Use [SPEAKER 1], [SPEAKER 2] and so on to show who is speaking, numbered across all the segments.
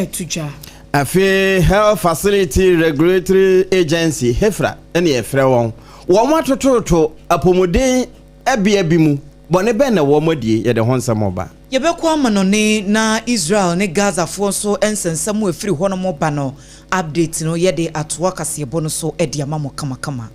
[SPEAKER 1] To dwa.
[SPEAKER 2] Afei Health Facility Regulatory Agency, HEFRA, ne yɛfrɛ wɔn. Wɔn atototo apɔmuden bea bi mu. Bɔne bɛn na wɔn adie? Yɛde ho nsɛm reba.
[SPEAKER 1] Yɛbɛkɔ amanɔne na Israel ne Gazafoɔ nso nsɛnsɛm a ɛfiri hɔnom ba no update no yɛde atoa kaseɛbɔ no so de ama mo kamakama.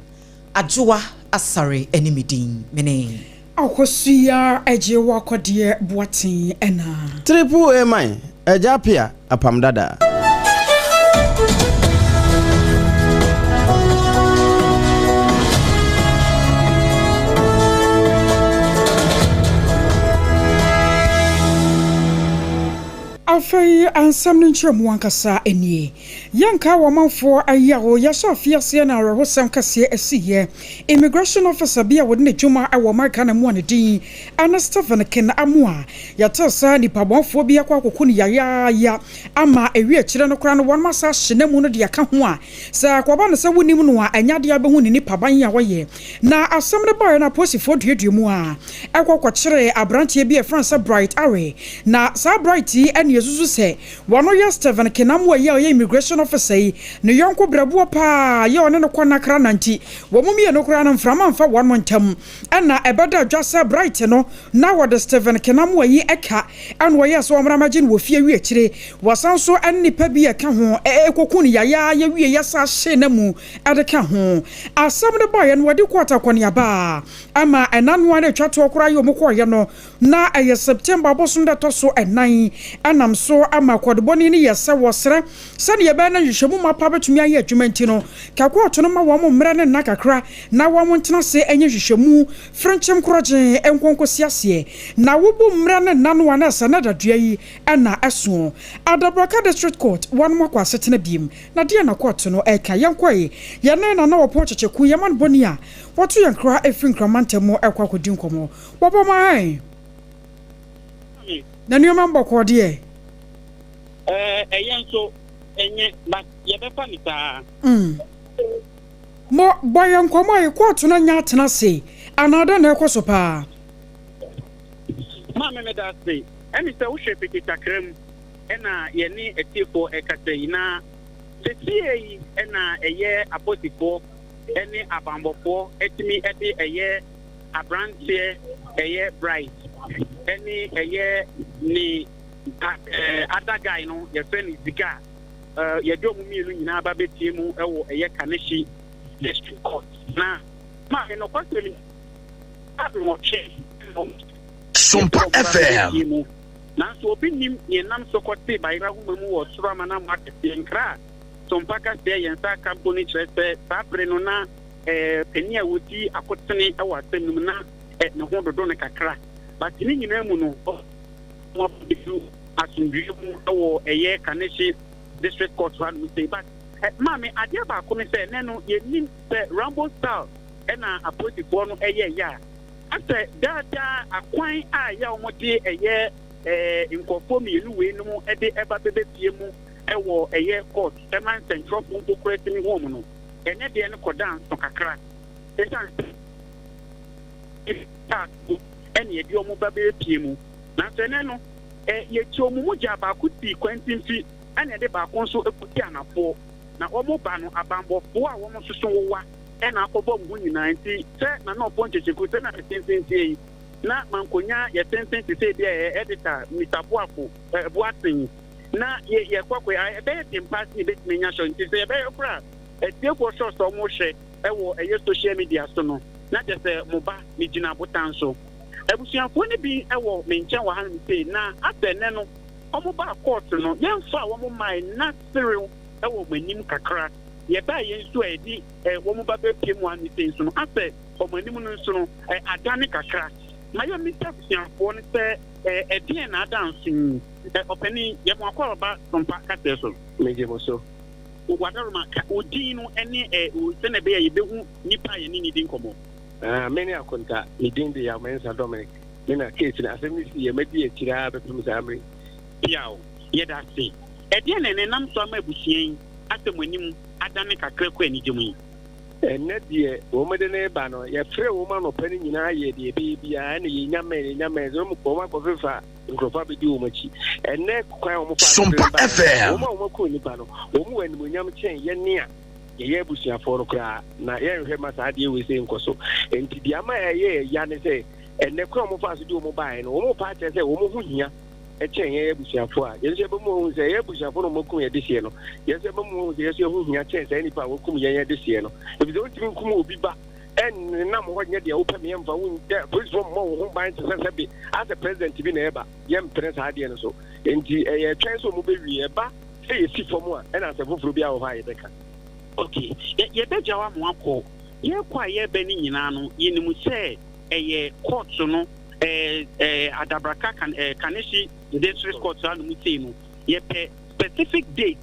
[SPEAKER 1] Adwoa Asare ne me din, mene.
[SPEAKER 3] Akosua agye wo akɔdeɛ Boateng ɛna.
[SPEAKER 2] Triple A man, Agya Appiah, Apam Dada.
[SPEAKER 3] Afei nsɛm no nkyerɛmu ankasa nie. Yɛnkaa wɔ ɔmanfoɔ ayaw yɛhyɛ afiaseɛ na awerɛhosɛm kɛseɛ asiiɛ. Immigration officer bi a wɔdi ne dwuma wɔ ɔman Ghana mu a ne din ne Stephen Ken Amoah, yɛtee sɛ nipabɔnfoɔ bi akɔ akɔku no yayaaya ama ɛwie akyire no koraa no wɔnom asa ahye n'amu no de aka ho a sɛ ɛkɔba no sɛ wonim no a ɛnyɛ adeɛ a wobɛhu ne nipaban a ɔyɛ. Na asɛm no baeɛ no apolisifoɔ duadua mu a ɛkɔ kɔkyeree aberanteɛ bi a yɛfrɛ no sɛ Bright Areh. Na saa Bright yi na yɛsusu sɛ Wɔno yɛ Stephen Kenamoa yi a ɔyɛ immigration officer yi ne yɔnko brɛboɔ paa yɛ ɔne no kɔ Nakra na nti wɔn mmienu koraa no mframa mfa wɔn ntam. Ɛna ɛbɛda dwa sɛ Bright no na wɔde Stephen Kenamoa yi ka ɛna ɔyɛɛ sɛ ɔmmra mmɛgye no wɔ fie wie akyire wɔsan nso ɛne nipa bi ɛka ho ɛkɔku no yayaaya wie yɛ saa hyee n'amu de ka ho. Asɛm no baeɛ no wɔde court akɔneaba ama ɛna no ara ɛtwa toɔ koraa yɛ wɔn kɔeɛ no Ná ɛyɛ September bosom da ɛtɔ so ɛnan. Ɛnam so ama kɔdobɔni no yɛ sɛ wɔsrɛ sɛnea ɛbɛyɛ na nhwehwɛmu mapa betumi ayɛ adwuma nti no, ka kɔɔto no ma wɔn mmrɛ no nna kakra na wɔntena ase nyɛ nhwehwɛmu frenkyemm korɔgyenn nko nkosi aseɛ. Na wobu mmrɛ no nna no a na ɛsɛ na dadua yi na ɛso. Adabraka District Court, wɔnom akɔ asetena biem. Na deɛn na kɔɔto no reka? Yɛnkɔe. Yɛne Nana Ɔpɔn Kyekyeku, yɛn manbɔni a wɔto yɛn kra firi Nkraman ntam rekɔ akɔdi nkɔmmɔ. Wɔbɔ ma ɛ. Na nneɛma mbɔkɔɔ deɛ.
[SPEAKER 4] Ɛɛ ɛyɛ nso ɛnyɛ but yɛbɛfa no saa.
[SPEAKER 3] Mm. Mo bɔ yɛ nkɔmɔ yi kɔɔto no anya atena ase anaa dɛn na ɛkɔ so paa?
[SPEAKER 4] Maame meda ase. Ɛne sɛ wohwɛ pete kakra mu ɛna yɛne atiefoɔ ɛkasa yi na sesie yi ɛna ɛyɛ aposifoɔ ɛne abanbɔfoɔ ɛtumi ɛde ɛyɛ Abranteɛ ɛyɛ Bright ɛne ɛyɛ ne other guy no yɛfrɛ no Zika yɛde ɔmo mmienu nyinaa ba bɛpie mu ɛwɔ ɛyɛ Kaneshie District Court na maame nɔkwasɛm ni nwɔtwe
[SPEAKER 5] Sompa FM.
[SPEAKER 4] Mu nanso obi nim nea ɛnam so kɔtee bayerɛ ahoma mu wɔ soro amanamɔ akɛseɛ nkra a Sompa kaseɛ yɛn nsa aka mpo no kyerɛ sɛ saa bere no na panin a ɔdi akotene wɔ asɛm no mu na ne ho dodo no kakra but ne nyinaa mu no wɔn abɛdu asomdwoeɛ mu wɔ ɛyɛ Kaneshie district court hɔ anom sei but maame adeɛ baako ne sɛ nɛ no yɛnim sɛ Rambo style ɛna apolisifoɔ no ɛyɛ yɛ a asɛ daadaa akwan a yɛ a wɔde ɛyɛ nkurɔfoɔ mmienu wei no mu ɛde ɛba bɛbɛpie mu ɛwɔ ɛyɛ court ɛma nsɛntwerɛfoɔ mpo koraa tumi hu wɔn no. Ɛnnɛ deɛ no kɔdaa nso kakra ɛsiane sɛ cars mu ɛna yɛde wɔn ba bɛpie mu. Nanso ɛnnɛ no, yɛkyi wɔn mu gyaa baako sii kwantimfi ɛna yɛde baako nso kɔsi anafoɔ. Na wɔn ba no, abanbɔfoɔ a wɔn nso so wowa ɛna akɔbɔ wɔn ho nyinaa. Nti sɛ Nana Ɔpɔn Kyekyeku, sɛ na me tenten teɛ yi, na mankonya yɛ tenten te sɛ ebi a yɛ editor Mister Boafo, Boateng, na yɛkɔ akɔ, ɛbɛyɛ den paa sɛ yɛbɛtumi anya shot. Nti sɛ yɛbɛyɛ koraa a, Atiefoɔ sure sɛ ɔmo hwɛ wɔ ɛyɛ social media so no na kyerɛ sɛ mo ba me gyina abotan so. Abusuafoɔ no bi wɔ me nkyɛn wɔ hanom sei na asɛ nnɛ no ɔmo baa court no yɛn faa wɔn mmae na serew wɔ ɔmo anim kakra. Yɛ baa yɛn nso a yɛde wɔn ba bɛ pie mu hanom sei nso no asɛ ɔmo anim no nso no adane kakra. Ma yɛ mmisa abusuafoɔ no sɛ ɛdeɛn na ada nso yi. Ɔpanin yɛ mo akwaaba Sompa kaseɛ so.
[SPEAKER 6] Megye mo so.
[SPEAKER 4] Wadaroma, ka wo din no ne sɛnea ɛbɛyɛ a yɛbɛhu nipa a yɛne no di nkɔmmɔ.
[SPEAKER 6] Ah, me ne Akonta. Me din de Yaw Mensah Dominic. Me na case no, asɛm no siiɛ, madi akyire ara bɛpem saa mmerɛ yi.
[SPEAKER 4] Yaw, yɛda ase. Ɛdeɛn na ɛnam so ama abusua yi asɛ mo anim adane kakra kɔ anigye mu yi?
[SPEAKER 6] Ɛnnɛ deɛ wɔn de no reba no, yɛfrɛɛ wɔn anɔpa no nyinaa yɛɛ deɛ ɛbɛyɛ biara, ɛna yɛnya mɛn, yɛnya mɛn, sɛ wɔn akɔfefa. nkurɔfoɔ abɛdi wɔn akyi. Ɛnnɛ kwan a wɔfaa so de
[SPEAKER 5] Sompa
[SPEAKER 6] baeɛ no,
[SPEAKER 5] FM.
[SPEAKER 6] wɔn a wɔakum nnipa no, wɔn wɔ animuonyam kyɛn yɛne a yɛyɛ abusuafoɔ no koraa, na yɛnhwɛ mma saa adeɛ wei sei nkɔ so. Enti deɛ ama ɛyɛ yɛn ya ne sɛ, ɛnnɛ kwan a wɔfaa so de wɔn baeɛ no, wɔrepa akyerɛ sɛ wɔn ho hia kyɛn yɛn abusuafoɔ a, yɛn nso yɛbɛma wɔahu sɛ yɛn abusuafoɔ na wɔakum yɛn dehyeɛ no. Yɛn nso yɛbɛma wɔahu sɛ yɛn nso yɛn ho hia kyɛn saa nnipa a wɔakum yɛn dehyeɛ no. Ɛfiri sɛ wontumi nkum obi ba ɛnnenam hɔ nyɛ deɛ wopɛ me yɛmfa wo nyɛ polisifoɔ mmɔ wo ho ban te sɛ sɛbe asɛ president bi na ɛba. Yɛmpene saa adeɛ no so. Enti ɛyɛ twɛn sɛ wɔbɛwie. Ɛba sɛ yɛsi fam a, ɛna asɛm foforɔ biara wɔ hɔ a yɛbɛka.
[SPEAKER 4] Ok, yɛ, yɛbɛgya wo ama woakɔ. Yɛrekɔ a yɛreba no nyinaa no, yɛnim sɛ ɛyɛ kɔɔto no, ɛɛ, ɛɛ, Adabraka kan, ɛɛ, Kaneshie District Court saa no mu sei no, yɛpɛ specific date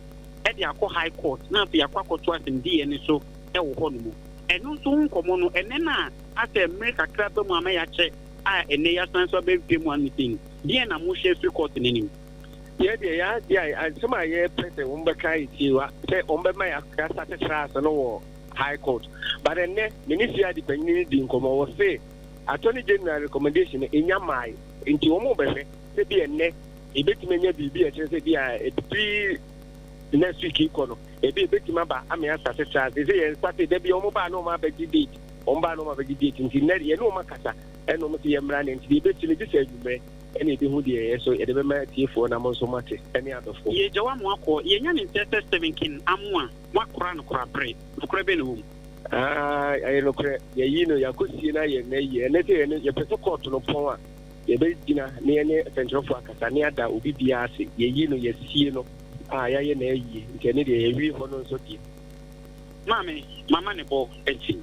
[SPEAKER 4] de akɔ High Court na afei yɛakɔ akɔto asɛmdiiɛ no so wɔ hɔ nom. Ɛno nso ho nkɔmmɔ no, ɛnnɛ no a asɛ mmere kakra ba mu ama yɛakyɛ a ɛnnɛ yɛasan nso abɛpue mu ano sei no, deɛn na mohwɛ afiri kɔɔto no anim?
[SPEAKER 6] Yɛ deɛ yɛ adeɛ a asɛm a yɛpɛ sɛ wɔn bɛka yɛ tie wa sɛ wɔn bɛma yɛ asate trials no wɔ high court, but ɛnnɛ me ne CID panyin no di nkɔmmɔ, wɔ se attorney general recommendation no enya maae, nti wɔn bɛhwɛ sɛ bi ɛnnɛ ebetumi anya biribi a ɛkyerɛ sɛ bi a ebi next week kɔ no ebi ebetumi aba ama yɛ asate trials. Sɛ yɛn nsate da bi wɔn baa na wɔn abɛgye date, wɔn baa na wɔn abɛgye date, nti nnɛ yɛne wɔn akasa ɛna wɔn sɛ yɛ mmra ne nti deɛ ebesi no gye sɛ anwummerɛ ɛna ebi ho deɛ ɛyɛ so yɛde bɛma atiefoɔ na mo nso mo ate ɛne adɔfoɔ.
[SPEAKER 4] Yɛgya wo ama woakɔ. Yɛnya ne ntɛ sɛ Stephen King Amoah, woakora no koraberɛ. Nokorɛ bɛn na ɛwɔ mu?
[SPEAKER 6] Ah, ɛyɛ nokorɛ. Yɛyi no, yɛakɔsie no ayɛ nnɛ yie. Ɛnnɛ sɛ yɛne, yɛpɛ sɛ kɔɔto no pɔn a, yɛbɛgyina na yɛne sɛnkyerɛwfoɔ akasa na yɛada obi biara ase. Yɛyi no, yɛasie no a, yɛayɛ no ayie. Nti ɛno deɛ, yɛawie hɔ no nso deɛ.
[SPEAKER 4] Maame, mama ne bɔ atim.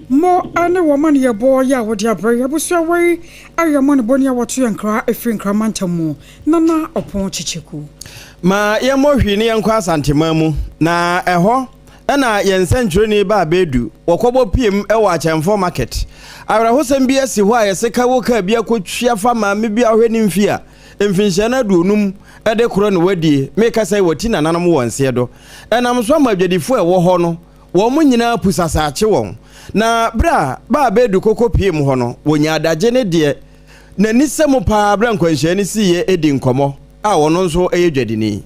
[SPEAKER 3] Mo ne wɔn amanneɛbɔ yɛ a wɔde abrɛ yɛn abusua wei ayɛ amanebɔni a wɔto yɛn nkra ɛfiri Nkra mantam mu, Nana Ɔpɔn Kyekyeku.
[SPEAKER 2] Ma yɛmmɔ hwii na yɛnkɔ Asanteman mu, na ɛhɔ na yɛn nsɛnkyerɛwni baa bɛadu. Wɔkɔbɔ piem wɔ Akyɛmfo Market. Awerɛhosɛm bi asi hɔ a yɛse ka wo kaa bi akɔtwi afa maame bi a ɔhwɛ ne mfie a mfinhyia no 50 de korɔ na wadie. Mekasa yi wati nananom wɔ nseɛ do. Ɛnam so ama adwadifoɔ a ɛwɔ hɔ no wɔn nyinaa pusasaakye wɔn. Na berɛ a baa bɛadu kɔkɔ piem hɔ no, wɔnyaa adagye ne deɛ n'ani sɛ mu paa berɛ a nkwanhyia no siiɛ di nkɔmmɔ a ɔno nso yɛ dwadini.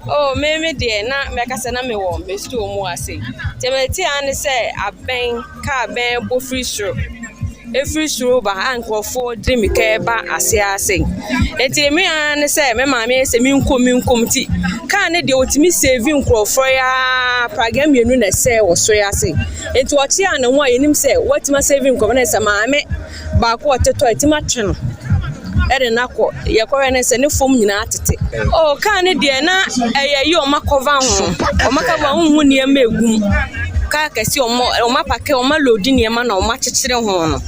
[SPEAKER 7] Oh, me me deɛ na mɛka sɛ na mewɔ me store mu ase. Deɛ mete ara ne sɛ abɛn, kaa bɛn bɔ firi soro. Ɛfiri soro ba a nkurɔfoɔ de mmirika reba ase ara sei. Nti me ara ne sɛ me maame sɛ menkɔ menkɔ nti kaa no deɛ ɔtumi save nkurɔfoɔ yi ara pragea mmienu na ɛsɛe wɔ soro yi ase. Nti ɔkyeaa ne ho a yɛnim sɛ watumi asave nkurɔfoɔ no sɛ maame baako a ɔte tɔ atumi atwe no de no akɔ. Yɛkɔhwɛ no sɛ ne fam nyinaa tete. Oh, kaa no deɛ na ɛyɛ yi ɔma kɔva ho. Ɔma kɔva ho hu nneɛma egu mu. Kaa kɛse ɔmo ɔmo apake ɔmo aloodi nneɛma na ɔmo akyekyere ho no.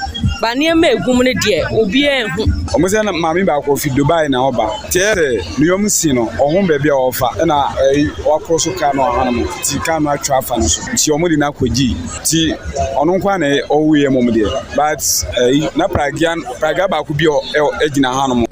[SPEAKER 7] Ba nneɛma egu mu no deɛ obiara nhu.
[SPEAKER 8] Ɔmo sɛ na maame baako ofi Dubai na ɔba. Nti ɛyɛ sɛ ne yam si no ɔho baabi a ɔfa ɛna ɛyi wakoro so kaa no ɔhanom nti kaa no atwa afa no so nti ɔmo de no akɔgyi nti ɔno nko ara na ɔwuiɛ mmom deɛ but ɛyi na pragea pragea baako bi ɛgyina hanom.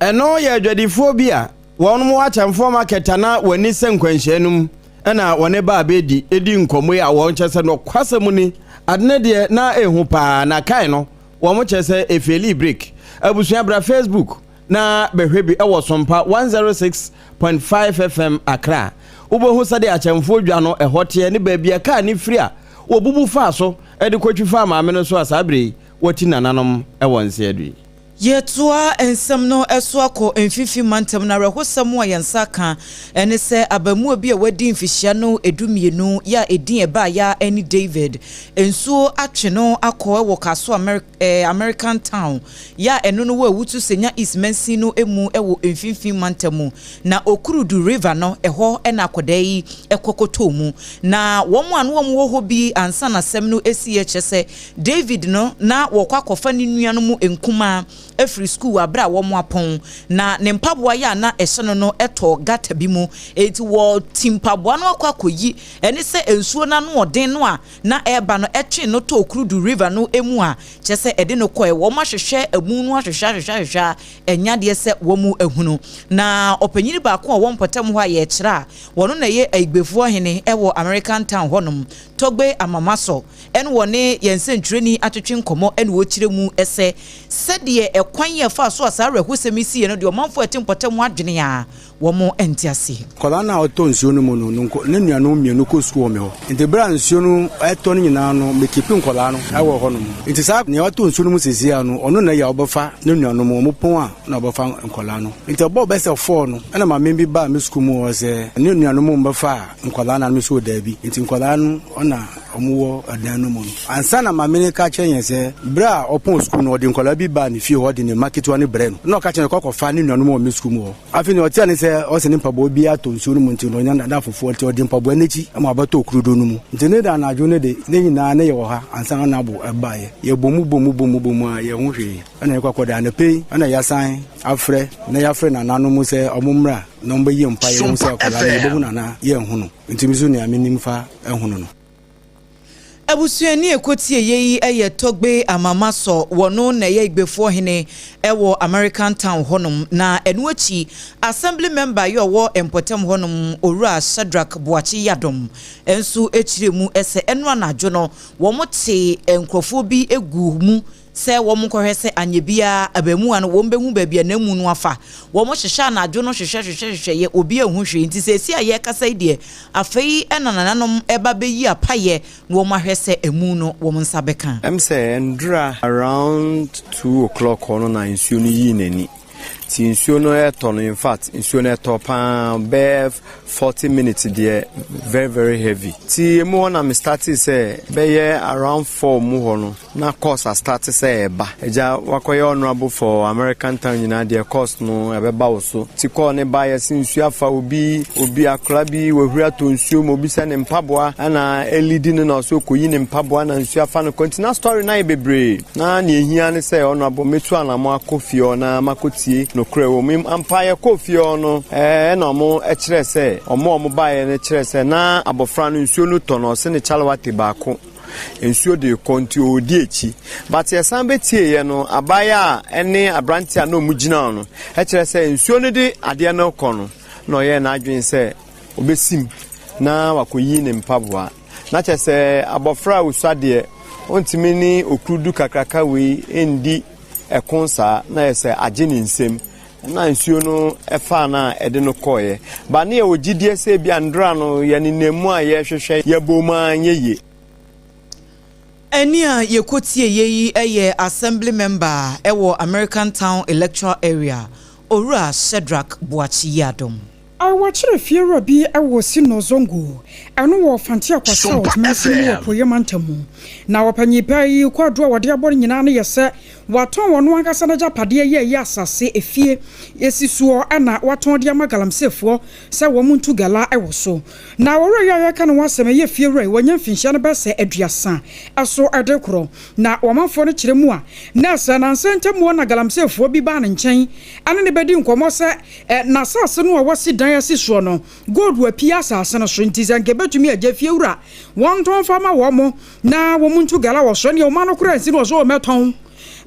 [SPEAKER 2] Ɛno yɛ adwadifoɔ bi a wɔn wɔ Akyɛmfoɔ market a na wɔn ani sɛ nkwanhyia no mu na wɔne baa bɛdi di nkɔmmɔ yi a wɔn kyɛ sɛ nɔkwasɛm ni ade no deɛ na ɛhu paa na kae no wɔn kyɛ sɛ ɛfeeli break. Abusua bra Facebook na bɛhwɛ bi wɔ Sompa 106.5 FM Accra. Wobɛhu sɛdeɛ Akyɛmfoɔ dwa no ɛhɔ teɛ ne baabi a kaa no firi a wɔbubu faa so de kɔtwi faa maame no so a saa berɛ yi wɔati nananom wɔ nseɛdo yi.
[SPEAKER 1] Yɛtoa nsɛm no so akɔ Mfimfini Mantam no, awerɛhosɛm a yɛn nsa aka ne sɛ abaamua bi a wadi mfehyia no 12 yɛ a edin a ɛbaeɛ ara ne David, nsuo atwe no akɔ wɔ Kasoa American Town yɛ a ɛno no wɔ Awutu Senya East mansin no mu wɔ Mfimfini Mantam mu. Na Okurudu River no, ɛhɔ na akwadaa yi kɔ kɔtɔɔ mu. Na wɔn a na wɔwɔ hɔ bi ansa na asɛm no resi kyerɛ sɛ David no, na wɔrekɔ akɔfa ne nuanom nkumaa afiri sukuu wɔ bere a wɔapɔn. Na ne mpaboa yi a na ɛhyɛ no no tɔɔ gutter bi mu. Enti wɔti mpaboa no akɔ akɔyi. Ɛne sɛ nsuo no anoɔden no a na ɛreba no twee no tɔɔ Kurudu River no mu a kyerɛ sɛ ɛde no kɔe. Wɔahwehwɛ amu no ahwehwɛ ahwehwɛ ahwehwɛ a ɛnyɛ adeɛ sɛ wɔahunu. Na ɔpanyin baako a ɔwɔ mpɔtam hɔ a yɛrekyerɛ a wɔno na ɛyɛ Aigbefoɔ hene wɔ American Town hɔnom, Togbe Amamaso, ɛne wɔne yɛn nsɛntwerɛni atwetwe nkɔmmɔ na ɔrekyerɛ mu sɛ sɛdeɛ. Ɛkwan a ɛfaa so a saa awerɛhosɛm yi siiɛ no deɛ ɔmanfoɔ a ɛte mpɔtam adwene a wɔn nte aseɛ.
[SPEAKER 9] Akwadaa no a ɔtɔ nsuo no mu no, ne nuanom mmienu kɔ sukuu wɔ me hɔ. Nti berɛ a nsuo no retɔ no nyinaa no, mekipi nkwadaa no wɔ hɔnom. Nti saa nea ɔtɔ nsuo no mu seesei ara no, ɔno na ɛyɛ a ɔbɛfa ne nuanom, wɔn pɔn a na ɔbɛfa nkwadaa no. Nti ɛbɔɔ bɛyɛ sɛ four no, ɛna maame bi baa me sukuu mu hɔ sɛ ne nuanom mmɛfa nkwadaa no a, na me nso daabi. Nti nkwadaa no na wɔwɔ ɛdan no mu no. Ansa na maame no reka akyerɛ yɛn sɛ berɛ a ɔpɔn sukuu no, ɔde nkwadaa bi baa ne fie hɔ de ne mma ketewa no brɛɛ no. Ɛna ɔka kyerɛɛ no kɔ kɔfa ne nuanom wɔ me sukuu mu hɔ. Afei nea ɔteɛ ne sɛ ɔsɛ ne mpaboa bi atɔ nsuo no mu nti no ɔnya n'adamfofoɔ nti ɔde mpaboa no akyi ma ɔbɛtɔ kurodo no mu. Nti ne da anadwo no de, ne nyinaa ne yɛwɔ ha ansa na Nabo baeɛ. Yɛbɔ mu bɔ mu bɔ mu bɔ mu a yɛnhu hwee. Ɛna yɛkɔ akɔda. Anɔpa yi ɛna yɛasan afrɛ na yɛafrɛ nananom sɛ wɔmmra na wɔmmɛyɛ mpaeɛ yɛhu sɛ akwadaa no yɛbɛhu no anaa yɛnhu no. Nti me nso nea menim fa ho no no.
[SPEAKER 1] Abusuani a ɛkɔtie yei yɛ Togbe Amamasɔ, wɔno na ɛyɛ Igbefoɔ hene wɔ American Town hɔnom, na ɛno akyi Assembly Member yɛ ɔwɔ mpɔtam hɔnom Owura Shadrack Boakye Yiadom nso kyerɛ mu sɛ ɛno anadwo no wɔtee nkurɔfoɔ bi guu mu sɛ wɔnkɔhwɛ sɛ anyɛ biara abaamua no wɔbɛhu baabi a n'amu no afa. Wɔhwehwɛ anadwo no hwehwɛ hwehwɛ hwehwɛ yɛ obi anhu hwee nti seesei a yɛrekasa yi deɛ afei na nananom reba bɛyi apaeɛ na wɔahwɛ sɛ amu no wɔn nsa bɛka.
[SPEAKER 10] Ɛm sɛ ndura around 2:00 hɔ no na nsuo no yii n'ani. Nti nsuo no ɛtɔ no infact nsuo no ɛtɔ paa bɛyɛ 40 minutes deɛ very very heavy. Nti emu hɔ na me startee sɛ bɛyɛ around 4 mu hɔ no na course astarte sɛ ɛba. Agya wakɔyɛ honourable for American town nyinaa deɛ course no ɛbɛba wo so. Nti call no ba yɛse nsuo afa obi, obi akora bi wahuri atɔ nsuo mu obi sɛ ne mpaboa ɛna ɛlidi no na ɔsɛ ɔkɔyi ne mpaboa na nsuo afa no kɔ. Nti na story no ayɛ bebree. Na nea ehia ne sɛ ɔno metu anamɔ akɔ fie hɔ na makɔtie nokorɛ wɔ mu. Ampa yɛkɔɔ fie hɔ no, ɛna ɔmo kyerɛ sɛ, ɔmo a ɔmo baeɛ no kyerɛ sɛ na abɔfra no nsuo no tɔ no, ɔse ne kyalewate baako nsuo de rekɔ nti ɔredi akyi. But yɛsan bɛtieeɛ no, abaayewa a ɛne aberanteɛ a na ɔmo gyina hɔ no kyerɛ sɛ nsuo no de adeɛ no rekɔ no, na ɔyɛɛ n'adwene sɛ ɔbɛsim na wakɔyi ne mpaboa. Na kyerɛ sɛ abɔfra a ɔsua deɛ, ɔntumi ne okurudu kakraka wei ndi ɛko saa, na yɛ sɛ agye ne nsam. Na nsuo no faa no a ɛde no kɔeɛ. Ba ne yɛwɔ gyidie sɛ ebi a ndora no yɛnenam mu a yɛrehwehwɛ, yɛbɔ mu ara nyɛ yie.
[SPEAKER 1] Ɛnne a yɛkɔtieeɛ yi yɛ Assembly Member wɔ American Town Electoral Area, Owura Shedrack Boakye Yiadom.
[SPEAKER 3] A Wɔakyere fiewura bi wɔ Sino Zongo, ɛno wɔ Fanteakwa South mansini mu wɔ Apueeɛ Mantam mu. Na ɔpanyin pa yi kwaadu a wɔde abɔ no nyinaa no yɛ sɛ watɔn ɔno ankasa n'agyapadeɛ yɛ ɛyɛ asase, efie, esi soɔ na watɔn de ama galamseyfoɔ sɛ wɔn ntu gala wɔ so. Na owura yi a yɛreka ne ho asɛm ɛyɛ fiewura yi wanya mfinhyia no bɛyɛ sɛ 30 so de rekorɔ. Na ɔmanfoɔ no kyerɛ mu a na sɛ nansa ntam hɔ na galamseyfoɔ bi baa ne nkyɛn ne no bɛdi nkɔmmɔ sɛ Ɛ, n'asase no a wasi dan asi soɔ no, gold apue asase no so, nti sɛ anka ɛbɛtumi agya fiewura, wɔntɔn mfa ma wɔn, na wɔn ntu gala wɔ so, ɛnneɛ ɔma no koraa nsi no, ɔse, o, mɛtɔn,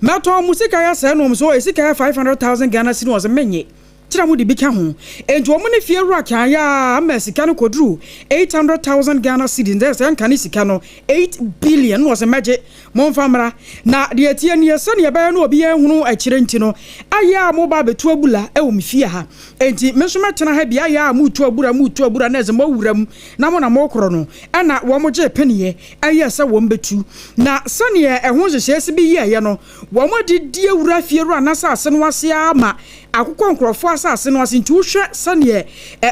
[SPEAKER 3] mɛtɔn, mo sika yɛ sɛɛ, na wɔn se, o, sika yɛ 500,000 Ghana cedi, ɔse, mennye, kyerɛ mo de bi ka ho, enti wɔn ne fiewura kaeɛ ara ma sika no kɔduruu 800,000 Ghana cedis, nti sɛ anka ne sika no 8 billion, na ɔse, mɛgye. Momfa mmra. Na deɛ ɛteɛ nie, sɛdeɛ ɛbɛyɛ na obiara nhunu akyire nti no, ayɛ a moreba abɛtu abura wɔ me fie ha. Enti me nso mɛtena ha bi, ayɛ a moretu abura, moretu abura, na ɛsɛ moawura mu, na mo na morekorɔ no. Ɛnna wɔgyee peneɛ yɛɛ sɛ wɔbɛtu. Na sɛdeɛ ɛho nhyehyɛeɛ si bi yɛeɛ no, wɔadidi awura fiewura no asase no ase ara ma akokɔ nkurɔfoɔ asase no ase. Nti wohwɛ sɛdeɛ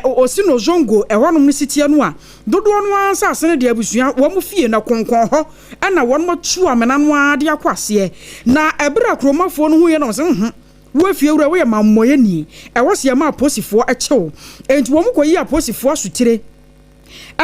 [SPEAKER 3] ɔsi no Zongo ɛhɔnom no si teɛ no a, dodoɔ no ara asase no deɛ abusua, wɔn fie no konkɔn hɔ. Ɛnna wɔatu amena no ara de akɔ aseɛ. Na ɛberɛ a kuromafoɔ no huiɛ no, wɔse, Nhu, wo efiewura, woyɛ mammɔyɛni. Ɛwɔ sɛ yɛma aposifoɔ kye wo. Enti wɔkɔyii aposifoɔ asotire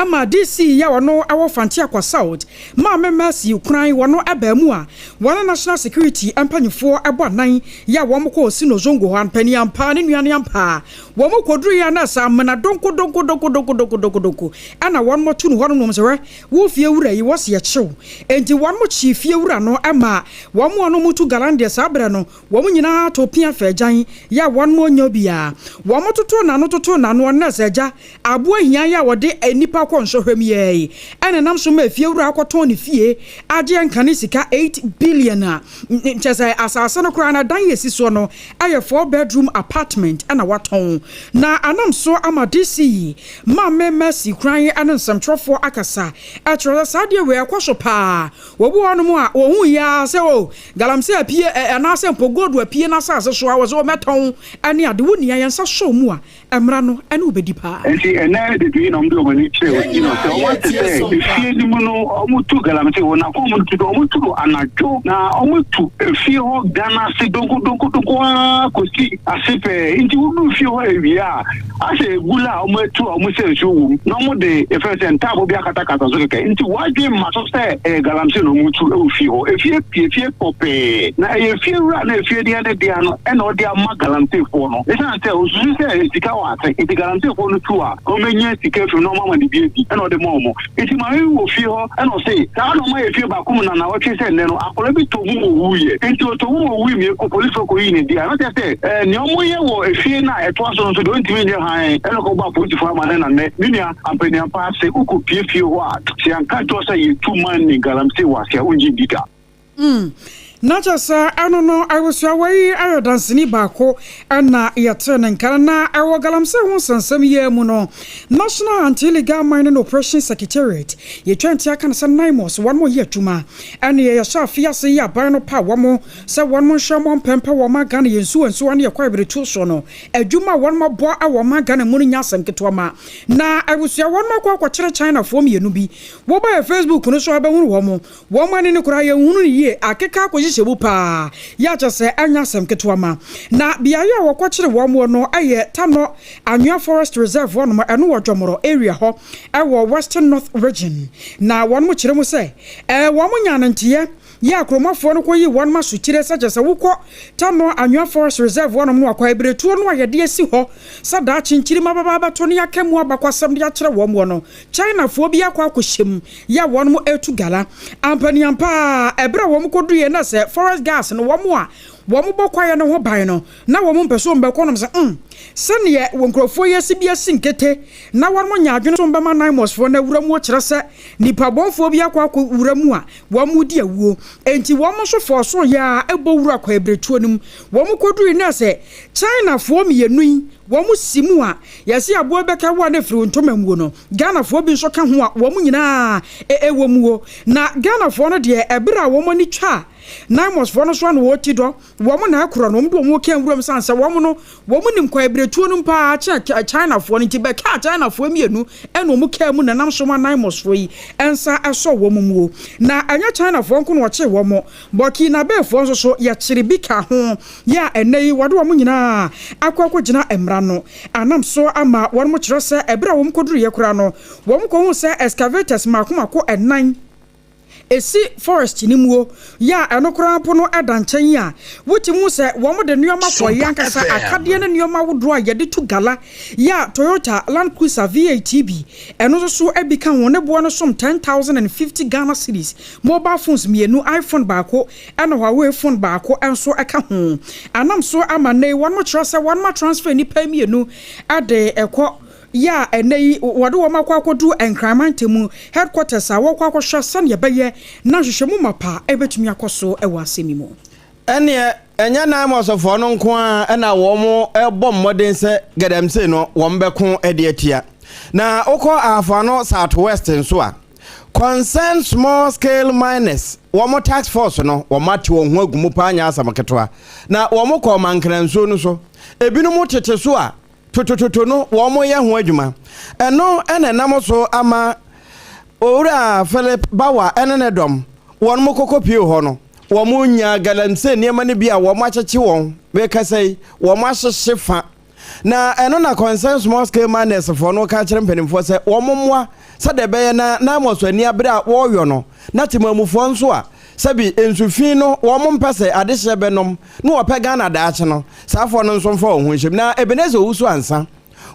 [SPEAKER 3] ma DC yi a ɔno wɔ Fanteakwa South, Maame Mercy Koran, wɔn baa mu a wɔne National Security mpanimfoɔ bɔ anan yɛ a wɔkɔɔ Sino Zongo hɔ. Ampanin ampa, ne nua no ampa. Wɔkɔduruiɛ a na ɛsɛ amena donkodonkodonkodonkodonko na wɔatu no hɔ nom sɛ, Hwɛ, Wo fie wura yi, wɔse yɛkye wo. Enti wɔn kyee fie wura no ma wɔn a na wɔtu galan deɛ saa berɛ no, wɔn nyinaa too pea faa agyan yɛ a wɔn ɔnyɛ obiara. Wɔn totoo n'ano totoo n'ano, ɔno na sɛ agya, aboa hia yɛ a wɔde nnipa. akɔ nsɔhwɛ mu yi ara yi na ɛnam so ma efiewura akɔtɔn ne fie agye nkane sika 8 billion a kyerɛ sɛ asase no koraa no dan a esi soɔ no yɛ 4 bedroom apartment na watɔn. Na anam so ama DC yi Maame Mercy Kran ne nsɛmtwerɛfoɔ akasa kyerɛ sɛ saa adeɛ wei ɛkɔ so paa. Wɔbi wɔ hɔnom a wɔhu yi ara sɛ oh galamsey apue anaasɛ mpo gold apue n'asase so a wɔsɛ oh mɛtɔn ne ade. Wo nua yɛn nsa sɔ wo mu a Mmara no ne wo bɛdi paa.
[SPEAKER 11] Enti ɛnnɛ da du yi na wɔde wɔn ani kyerɛɛ osi no sɛ wɔate sɛ efie no mu no wɔtu galamsey wɔ n'akɔn mu no wɔtu no anadwo na wɔtu efie hɔ dan ase donkodonkodonko ara kɔsi ase pɛɛ. Enti woduru fie hɔ awia a, asɛ abura a wɔatu a wɔsɛ nsuo wom na wɔde yɛfrɛ no sɛ ntaaboo bi akatakata so kɛkɛ. Enti w'adwene mma so sɛ ɛyɛ galamsey na wɔtu wɔ fie hɔ. Efie pii, efie pɔpɛɛ na ɛyɛ efie wura na efie deɛ ne dea no na ɔde ama galamseyfoɔ no. Esiane sɛ osusu sɛ sika wɔ ase nti galamseyfoɔ no tu a, wɔbɛnya sika afiri mu na wɔama no bi adi na ɔde ma wɔn. Nti maame bi wɔ fie hɔ na ɔse saa na wɔayɛ fie baako mu na nnawɔtwe sɛ nnɛ no akwadaa bi tɔ mu ma ɔwuiɛ. Nti ɔtɔ mu ma ɔwui mmieko polisifoɔ kɔyii no dea. Na kyerɛ sɛ nea wɔyɛ wɔ efie no a ɛtoa so no nso deɛ ɔntumi nyɛ hann na ɔkɔbɔ apolisifoɔ amanneɛ na nnɛ me nua ampaniampa ase wokɔpie fie hɔ a sɛ yɛanka nkyerɛ wo sɛ yɛtu man ne galamsey wɔ ase a wongye ndi da.
[SPEAKER 3] Mm. Na kyerɛ sɛ ɛno no abusua yi yɛ danseni baako na yɛtee ne nka no. Na ɛwɔ galamsey ho nsɛnsɛm yi ara mu no, National Anti-Illegal Mining Operations Secretariat, yɛtwa nti aka no sɛ NAIMOS, wɔn yɛ adwuma ɛne yɛhyɛ afe ase yi aban no paw wɔn sɛ wɔn nhyɛ mmɔ mpɛmpɛ wɔ ɔman Ghana yɛn nsuwa nsuwa ne yɛn kwaebiretuo soɔ no adwuma a wɔn abɔ wɔ ɔman Ghana mu no nyɛ asɛm ketewa ma. Na abusua wɔn akɔ akɔkyere Chinafoɔ mmienu bi. Woba yɛ Facebook no so a wobɛhunu wɔn. Wɔn ani no koraa yɛnhunu no yie, akeka akɔhyehyɛ mu paa, yɛ a kyerɛ sɛ ɛnyɛ asɛm ketewa ma. Na beaeɛ a wɔkɔkyere wɔn wɔ no yɛ Tanɔ Anwea Forest Reserve hɔnom, ɛno wɔ Dwomoro area hɔ wɔ Western North Region. Na wɔn kyerɛ mu sɛ ɛɛ wɔn nyaa no nteɛ yɛ a kuromafoɔ no kɔyii wɔn asokyire sɛ kyerɛ sɛ wokɔ Tanɔ Anwea Forest Reserve hɔnom no a kwaebiretuo no a yɛde asi hɔ sɛ daakye nkyirimma bɛba abɛto ne aka mu abakwasɛm de akyerɛ wɔn wɔ no Chinafoɔ bi akɔ akɔhyɛ mu yɛ a wɔn retu gala. Ampaniampa ara, ɛberɛ a wɔn kɔduiɛ na sɛ forest guards no, wɔn a wɔn bɔ kwaeɛ no ho ban no, na wɔn mpɛ sɛ wɔn bɛkɔ nom sɛ, mm, sɛdeɛ wɔ nkurɔfoɔ yi asi bi asi nkete na wɔn nya adwene sɛ wɔn bɛma Naimos-foɔ no awura mu kyerɛ sɛ nnipa bɔnfoɔ bi akɔ akɔ wura mu a wɔn redi awuo. Enti wɔn nso fɔɔso yɛ ara bɔ wura kwaebiretuo no mu. Wɔn kɔduiɛ na sɛ Chinafoɔ mmienu yi wɔn si mu a Yɛse aboa bɛka wo a na ɛfiri wo ntoma muo no, Ghanafoɔ bi nso ka ho a wɔn nyinaa wɔ muo. Na Ghanafoɔ no deɛ ɛberɛ a wɔn ani twa Naimosfoɔ no so ano wɔti dɔ, wɔn na ɛkorɔ no, wɔn de wɔn ka nwuram sane sɛ wɔn no wɔn nim kwaebiretuo no mu paa kyɛn Chinafoɔ no nti bɛkaa Chinafoɔ mmienu na wɔn kaa mu na nam so ma Naimosfoɔ yi nsa sɔ wɔn muo. Na ɛnyɛ Chinafoɔ nko na wɔkyee wɔn, Burkinabefoɔ nso so yɛkyere bi ka ho yɛ a ɛnnɛ yi wɔde wɔn nyinaa akɔ akɔgyina mmara no anam so ama wɔn kyerɛ sɛ ɛberɛ a wɔn kɔduruiɛ koraa no wɔn kɔhuu sɛ excavators mmaako mmaako ɛnan ɛsi forest no muo yɛ a ɛno koraa mpo no ɛda nkyɛn a wotumi hu sɛ wɔn de nneɛma kɔeɛ ankasa akadeɛ ne nneɛma ahodoɔ a yɛde tu gala yɛ a Toyota Land Cruiser V8 bi ɛno nso so bi ka ho ne boɔ no som 10,050 Ghana cedis mobile phones mmienu iPhone baako ɛna Huawei phone baako nso ka ho. Anam so ama nnɛ yi wɔn kyerɛ sɛ wɔn atransfer nnipa mmienu de kɔ yɛ a ɛnnɛ yi wɔde wɔn akɔ akɔdu Nkran mantam headquarters a wɔkɔ akɔhwɛ sɛnea ɛbɛyɛ na nhwehwɛmu mapa bɛtumi akɔ so wɔ asɛm yi mu.
[SPEAKER 2] Ɛnneɛ, ɛnyɛ Naimɔsfoɔ no nko ara na wɔrebɔ mmɔden sɛ galamsey no wɔbɛko de atia. Na wokɔ Ahafo-Ano South West nso a, Concerned Small Scale Miners, wɔn task force no, wɔate wɔn ho agu mu paa nyɛ asɛm ketewa. Na wɔkɔɔ Mankena nsuo no so. Ebinom tete so a, totototo no wɔyɛ ho adwuma. Ɛno na ɛnam so ama Owura Philip Bawa ne ne dɔm, wɔn kɔkɔpue hɔ no, wɔnyaa galamsey nneɛma no bi a wɔakyekye wɔn, mekasa yi, wɔahyehye fa. Na ɛno na Concern Small Scale Miners foɔ no ka kyerɛ mpanimfoɔ sɛ wɔn mmoa sɛdeɛ ɛbɛyɛ na Naimos ani abere a wɔreyɔ no, na temamufoɔ nso a sɛbi nsu fi no wɔn mpɛ sɛ adehyeɛ bɛnom na wɔpɛ Ghana daakye no, saa foɔ no nso mfa wɔn ho nhyɛm. Na Ebenezer Owusu Ansah,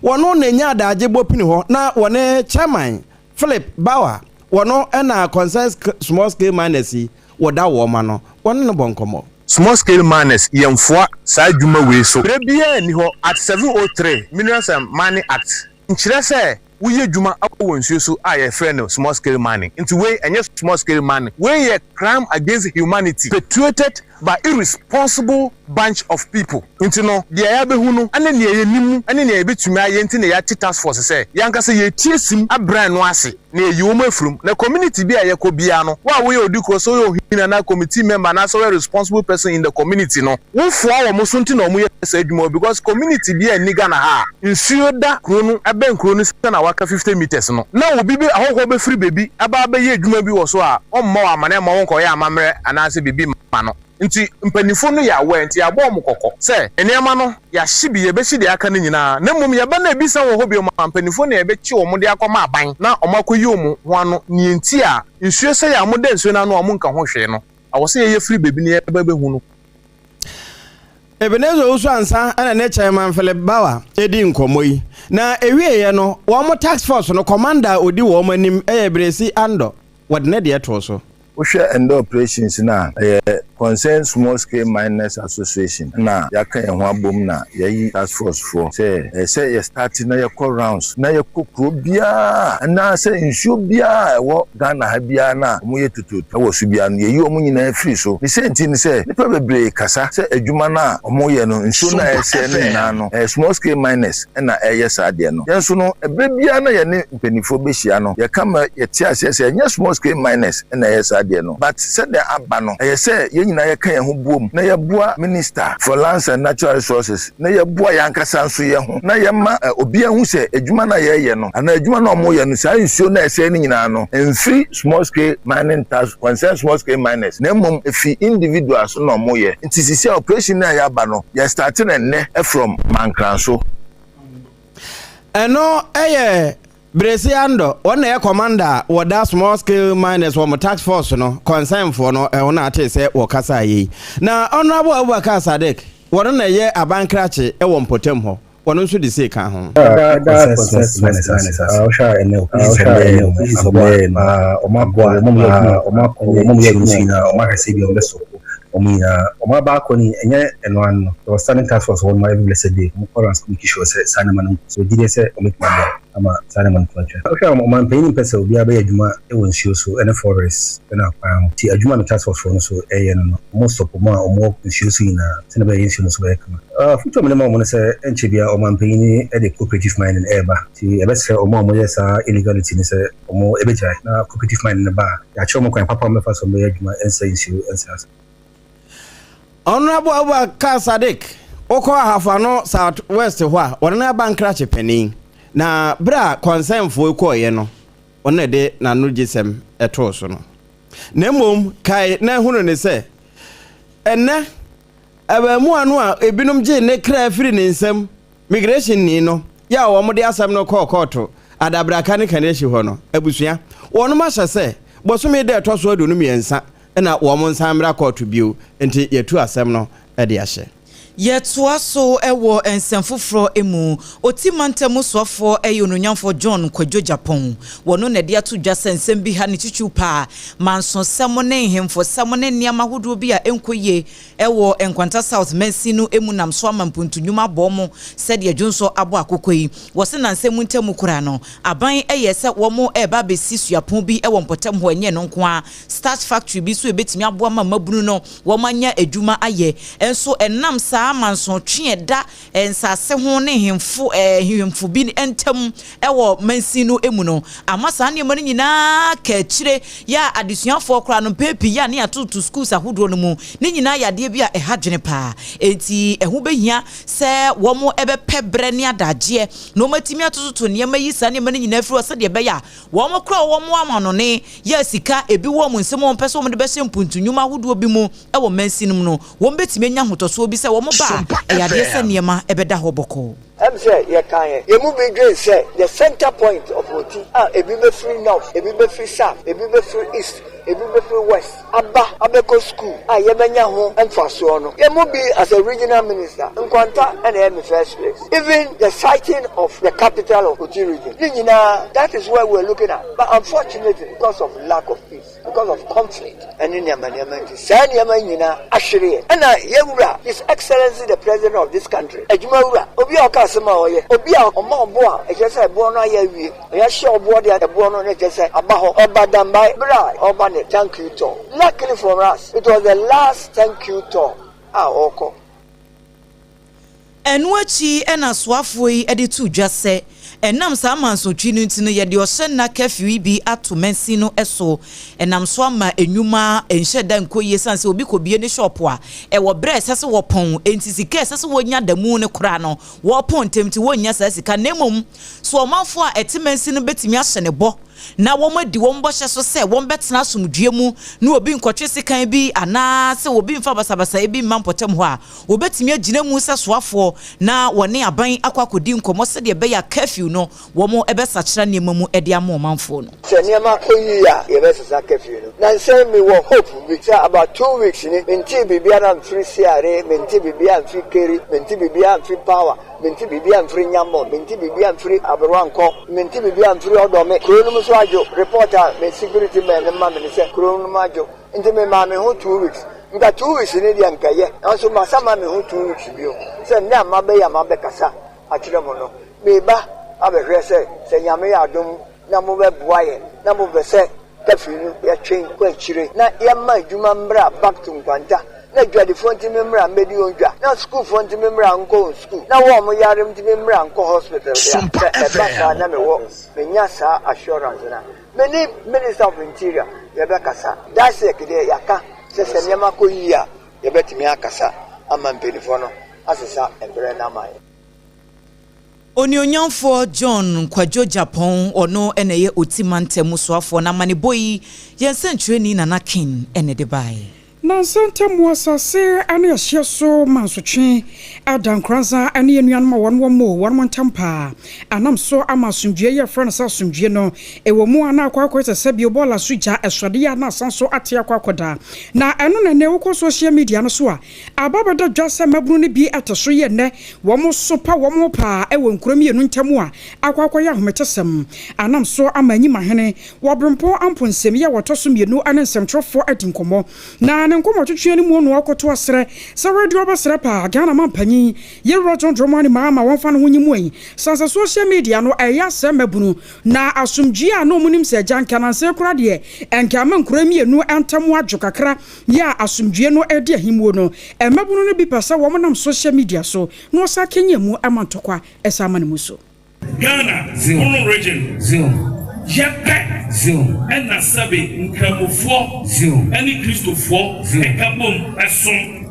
[SPEAKER 2] wɔno na ɛnya adaagye bɔ pini hɔ na wɔne Chairman Philip Bauer, wɔno na Concern Small Scale Miners yi wɔda wɔn ano, wɔne no bɔ nkɔmmɔ.
[SPEAKER 12] Small scale miners yɛnfoa saa adwuma wei so. Berɛ biara nni hɔ Act 703 Minerals and Mining Act nkyerɛ sɛ. woyɛ adwuma wɔ nsuo so a yɛfrɛ no small scale mining. Nti wei ɛnyɛ small scale mining, wei yɛ crime against humanity perpetuated by irresponsible bunch of people. Nti no deɛ yɛabɛhu no ne nea yɛnim ne nea yɛbɛtumi ayɛ nti na yɛate task force sɛ yɛn ankasa yɛretie sim abrɛ no ase na yɛayi wɔn afiri mu. Na community bi a yɛkɔ biara no, wo a woyɛ odikuro, sɛ woyɛ ohene anaa committee member anaasɛ woyɛ responsible person in the community no, wofoa wɔn so nti na wɔyɛ saa adwuma yi because community biara nni Ghana ha a nsuo da kuro no ɛbɛn kuro no sɛ na waka 50 metres no na obi bi ahɔhoɔ bɛfiri baabi aba abɛyɛ adwuma bi wɔ so a ɔmma wo amane mma wonkɔyɛ amammerɛ anaasɛ biribi mma no. Nti mpaninfoɔ no yɛ aware nti yɛabɔ wɔn kɔkɔ sɛ nneɛma no yɛahye bi yɛbɛhye deɛ aka no nyinaa na mmom yɛba na ebi san wɔ hɔ bio a mpaninfoɔ na yɛbɛkye wɔn de akɔma aban na wɔn akɔyi wɔn ho ano neɛ nti a nsuo sɛe a wɔda nsuo no ano a wɔnka ho hwee no ɛwɔ sɛ yɛyɛ firi baabi na yɛba bɛhu no.
[SPEAKER 2] Ebenezer Owusu-Ansah na ne Chairman Philip Bauer dii nkɔmmɔ yi, na ɛwieeɛ no, wɔn task force no commander a ɔdi wɔn anim yɛ Bresi Andor, wɔde ne deɛ too so.
[SPEAKER 13] Wohwɛ ɛndɛ operations no a, ɛyɛ Concerned Small Scale Miners Association na yɛaka yɛn ho abom na yɛayi task force foɔ sɛ ɛyɛ sɛ yɛ start na yɛkɔ rounds na yɛkɔ kuro biara anaa sɛ nsuo biara a ɛwɔ Ghana ha biara no a wɔyɛ tutuutu wɔ so biara no yɛyi wɔn nyinaa firi so. Ne sɛ nti ne sɛ nnipa bebree kasa sɛ adwuma no a wɔyɛ no nsuo no a ɛresɛe no nyinaa no ɛyɛ small scale miners na ɛreyɛ saa adeɛ no. Yɛn nso no ɛberɛ biara na yɛne mpaninfoɔ bɛhyia no, yɛka ma yɛte aseɛ sɛ ɛnyɛ small scale miners na ɛyɛ saa adeɛ no, but sɛdeɛ aba no, ɛyɛ sɛ yɛn nyinaa yɛka yɛn ho boom na yɛboa Minister for Lands and Natural Resources na yɛboa yɛn ankasa nso yɛn ho na yɛma obiara hu sɛ adwuma no a yɛreyɛ no anaa adwuma no a wɔreyɛ no, saa nsuo no a ɛsɛe no nyinaa no, ɛmfiri small scale mining task concern small scale miners na mmom ɛfiri individuals na wɔyɛ. Nti sisi a operation no a yɛaba no, yɛ start no ɛnnɛ from Mankranso.
[SPEAKER 2] Ɛno yɛ Bresi Andor, wɔn na ɛyɛ commander a wɔda Small Scale Miners wɔn task force no, concern foɔ no, ɛho na atee sɛ wɔkasaa yei. Na Honourable Abubakar Sadiq, wɔn na ɛyɛ aban krakye wɔ mpɔtam hɔ, wɔn nso de sei ka ho.
[SPEAKER 14] Da Concern Small Miners ase. Wohwɛ a ɛnɛ opposition bɛyɛ no, aboa, wɔn yɛ adwuma nyinaa, wɔn ahwɛ sɛ bi wɔn bɛsɔ wɔn nyinaa wɔn aba akɔ ni ɛnyɛ ɛno ano no yɛwɔ standing task force wɔ hɔ nom every blessed day wɔn kɔ rounds make sure sɛ saa nneɛma no nkɔ so gyidie sɛ wɔn bɛtumi aboa ama saa nneɛma no to atwa. Wohwɛ a ɔmanpanyin mpɛ sɛ obiara bɛyɛ adwuma wɔ nsuo so ne forest ne akwan ho nti adwuma no task force foɔ no so ɛyɛ no no wɔn stop wɔn a wɔn wɔ nsuo so nyinaa sɛdeɛ ɛbɛyɛ nsuo no so bɛyɛ kama. Afotu a mede ma wɔn ne sɛ ɛnkyɛ biara ɔmanpanyin de cooperative mining ɛreba nti yɛbɛsrɛ wɔn a wɔyɛ saa illegality no sɛ wɔbɛgyae na cooperative mining no ba a, yɛakyerɛ wɔn kwan papa a wɔbɛfa so wɔbɛyɛ adwuma ɛnsɛe nsuo, ɛnsɛe asase.
[SPEAKER 2] Honourable Abubakar Sadiq, wokɔ Ahafo Ano South West hɔ a, ɔno ne abankrakye panin. Na berɛ a kɔnsɛnfoɔ yi kɔeɛ no, ɔno na ɛde n'anogyesɛm too so no. Na mmom kae na hunu ne sɛ, ɛnnɛ, abaamua no a ebinom gyee ne kra firi ne nsam Migration ni no yɛ a wɔn de asɛm no kɔɔ kɔɔto Adabraka ne Kaneshie hɔ no abusua wɔnom ahyɛ sɛ bosome da ɛtɔ so 23 na wɔn nsan mmra kɔɔto bio nti yɛatu asɛm no de ahyɛ.
[SPEAKER 1] Yɛtoa so wɔ nsɛm foforɔ mu. Oti mantam mu soafoɔ yɛ Onuonyamfoɔ John Kwadwo Gyapong. Wɔno na ɛde ato dwa sɛ nsɛm bi ha ne titiriw paa, mansosɛm ne nhemfosɛm ne nneɛma ahodoɔ bi a ɛnkɔ yie wɔ Nkwanta South mansin no mu nam so ama mpuntu nnwuma abɔ wɔn sɛdeɛ dwonsɔ abɔ akokɔ yi. Wɔse nnansa mu ntamu koraa no, aban yɛɛ sɛ wɔn reba abɛsi suapɔn bi wɔ mpɔtam hɔ, ɛnyɛ ɛno nko ara, starch factory bi nso a ɛbɛtumi aboa ma mmabunu no wɔn anya adwuma ayɛ nso ɛnam saa mansotwe a ɛda nsase ho ne nhemfo nhemfo bi ntam wɔ mansin no mu no ama saa nneɛma no nyinaa ka akyire yɛ a adesuafoɔ koraa no mpɛn pii yɛ a ne yɛatoto schools ahodoɔ no mu ne nyinaa yɛ adeɛ bi a ɛha dwene paa enti ɛho bɛhia sɛ wɔn bɛpɛ berɛ ne adagyeɛ na wɔatumi atototo nneɛma yi saa nneɛma no nyinaa firi hɔ sɛdeɛ ɛbɛyɛ a wɔn koraa wɔn amanɔne yɛ a sika ebi wɔ wɔn nsam a wɔpɛ sɛ wɔde bɛhyɛ mpuntu nnwuma ahodoɔ bi mu wɔ mansin no mu no, wɔbɛtumi anya ahotɔsoɔ bi sɛ wɔn ba a, ɛyɛ adeɛ sɛ nneɛma bɛda hɔ bɔkɔɔ.
[SPEAKER 15] Ɛm sɛ yɛkaeɛ, yɛn mu bi dwen sɛ the centre point of Oti a ebi bɛfiri North, ebi bɛfiri South, ebi bɛfiri East, ebi bɛfiri West aba abɛkɔ sukuu a yɛbɛnya ho mfasoɔ no, yɛn mu bi as a regional minister, Nkwanta na ɛyɛ me first place. Even the siting of the capital of Oti region, ne nyinaa that is where we are looking at but unfortunately because of lack of peace, because of conflict ɛne nneɛma nneɛma nti saa nneɛma yi nyinaa ahwere yɛn. Ɛna yɛn wura His Excellency the President of this country, adwuma wura, obi a ɔka. asɛm a ɔyɛ. Obi a ɔma ɔbo a ɛkyerɛ sɛ ɛboɔ no ayɛ awie. Yɛahyɛ ɔboɔ deɛ ɛboɔ no na ɛkyerɛ sɛ aba hɔ. Ɔba Dambai berɛ a ɔreba ne thank you tour. Luckily for us, it was the last thank you tour a ɔrekɔ.
[SPEAKER 1] Ɛno akyi na asoafoɔ yi de too dwa sɛ, ɛnam saa mansotwe no nti no, yɛde ɔhyɛ nna curfew yi bi ato mansin no so. Ɛnam so ama nnwuma nhyɛ da nkɔ yie ɛsiane sɛ obi kɔbue ne shop a, ɛwɔ berɛ a ɛsɛ sɛ wɔpɔn, enti sika a ɛsɛ sɛ wɔnya da mu no koraa no, wɔpɔn ntɛm nti wɔnnya saa sika. Na mmom, so ɔmanfoɔ a ɛte mansin no bɛtumi ahyɛ no bɔ na wɔadi wɔn bɔhyɛ so sɛ wɔbɛtena asomdwoeɛ mu na obi nkɔtwe sekan bi anaa sɛ obi mfa basabasayɛ bi mma mpɔtam hɔ a, wɔbɛtumi agyina mu sɛ soafoɔ na wɔne aban akɔ akɔdi nkɔmmɔ sɛdeɛ ɛbɛyɛ a curfew no wɔbɛsakyera nneɛma mu de ama ɔmanfoɔ no.
[SPEAKER 15] Sɛ nneɛma kɔ yie a, yɛbɛsesa curfew no. Nansa yi mewɔ hope bi sɛ about 2 weeks ni, mentee biribiara mfiri CRA, mente biribiara mfiri Kerry, mente biribiara mfiri Power, mente biribiara mfiri Nyambɔ, mente biribiara mfiri Aberewankɔ, mente biribiara mfiri Ɔdɔme. Kuro no mu nso adwo. Report a me security men no ma me ne sɛ kuro no mu adwo. Nti memaa me ho 2 weeks. Nka 2 weeks no deɛ nkɛyɛ, nanso masa ma me ho 2 weeks bio sɛ nnɛ a mabɛyɛ a mabɛkasa akyerɛ mo no, meba abɛhwɛ sɛ sɛ Nyame yɛ adom na mobɛboa yɛn na mopɛ sɛ curfew no yɛtwe kɔ akyire na yɛma adwuma mmra back to Nkwanta, na adwadifoɔ ntumi mmra mmɛdi wɔn dwa, na sukuufoɔ ntumi mmra nkɔ wɔn sukuu, na wɔn a wɔyare ntumi mmra nkɔ hospital deɛ a, sɛ ɛba saa na mewɔ menya saa assurance no a, me ne Minister of Interior yɛbɛkasa. DISEC deɛ yɛaka sɛ sɛ nneɛma kɔ yie a yɛbɛtumi akasa ama mpanimfoɔ no asesa mmerɛ no ama yɛn.
[SPEAKER 1] Onuonyamfoɔ John Kwadwo Gyapong, ɔno na ɛyɛ Oti mantam mu soafoɔ, na amanebɔ yi, yɛn sɛnkyerɛnni Nana King na ɛde baeɛ.
[SPEAKER 3] Nansa ntam asase ne ɛhyeɛ so mansotwe ada Nkoranza ne anuanom a wɔn wɔ mo wɔn ntam paa anam so ama asomdwie yi yɛfrɛ no sɛ asomdwie no ɛwɔ mu a na akɔ akɔyɛ sɛ sɛbio bɔɔla so gya ɛsɔdeɛ a na asan so ate akɔ akɔda. Na ɛno na ɛnɛ wokɔ social media no so a, aba bɛda dwa sɛ mmabunu no bi te so yɛ nnɛ wɔn so pa wɔn ho paa ɛwɔ nkuro mmienu ntam a akɔ akɔyɛ ahometesɛm anam so ama Anyimahene wɔ Berempɔn Amponsem yi a wɔtɔ so mmienu ne nsɛmtwerɛfoɔ adi nkɔmmɔ. Na ne nkɔmmɔtwetweɛ no mu no ɔkɔto asrɛ sɛ radio bɛsrɛ paa Ghana manpanyin Yewura John Dramani Mahama wɔmfa ne ho nyi mu ayi sane sɛ social media no ɛyɛ asɛe mmabunu na asomdwie a na ɔmo nim sɛ agya nka nansa kora deɛ ɛnka ama nkuro mmienu ntam adwo kakra yɛ a asomdwie no ɛdi ahemmuo no, mmabunu no bi pɛ sɛ wɔn nam social media so na wɔsa kenya mu ama ntɔkwa ɛsa ama ne mu so.
[SPEAKER 16] Ghana Bono Region yɛpɛ ɛna sɛbe Nkramofoɔ ɛne Kristofoɔ ɛka bom ɛsom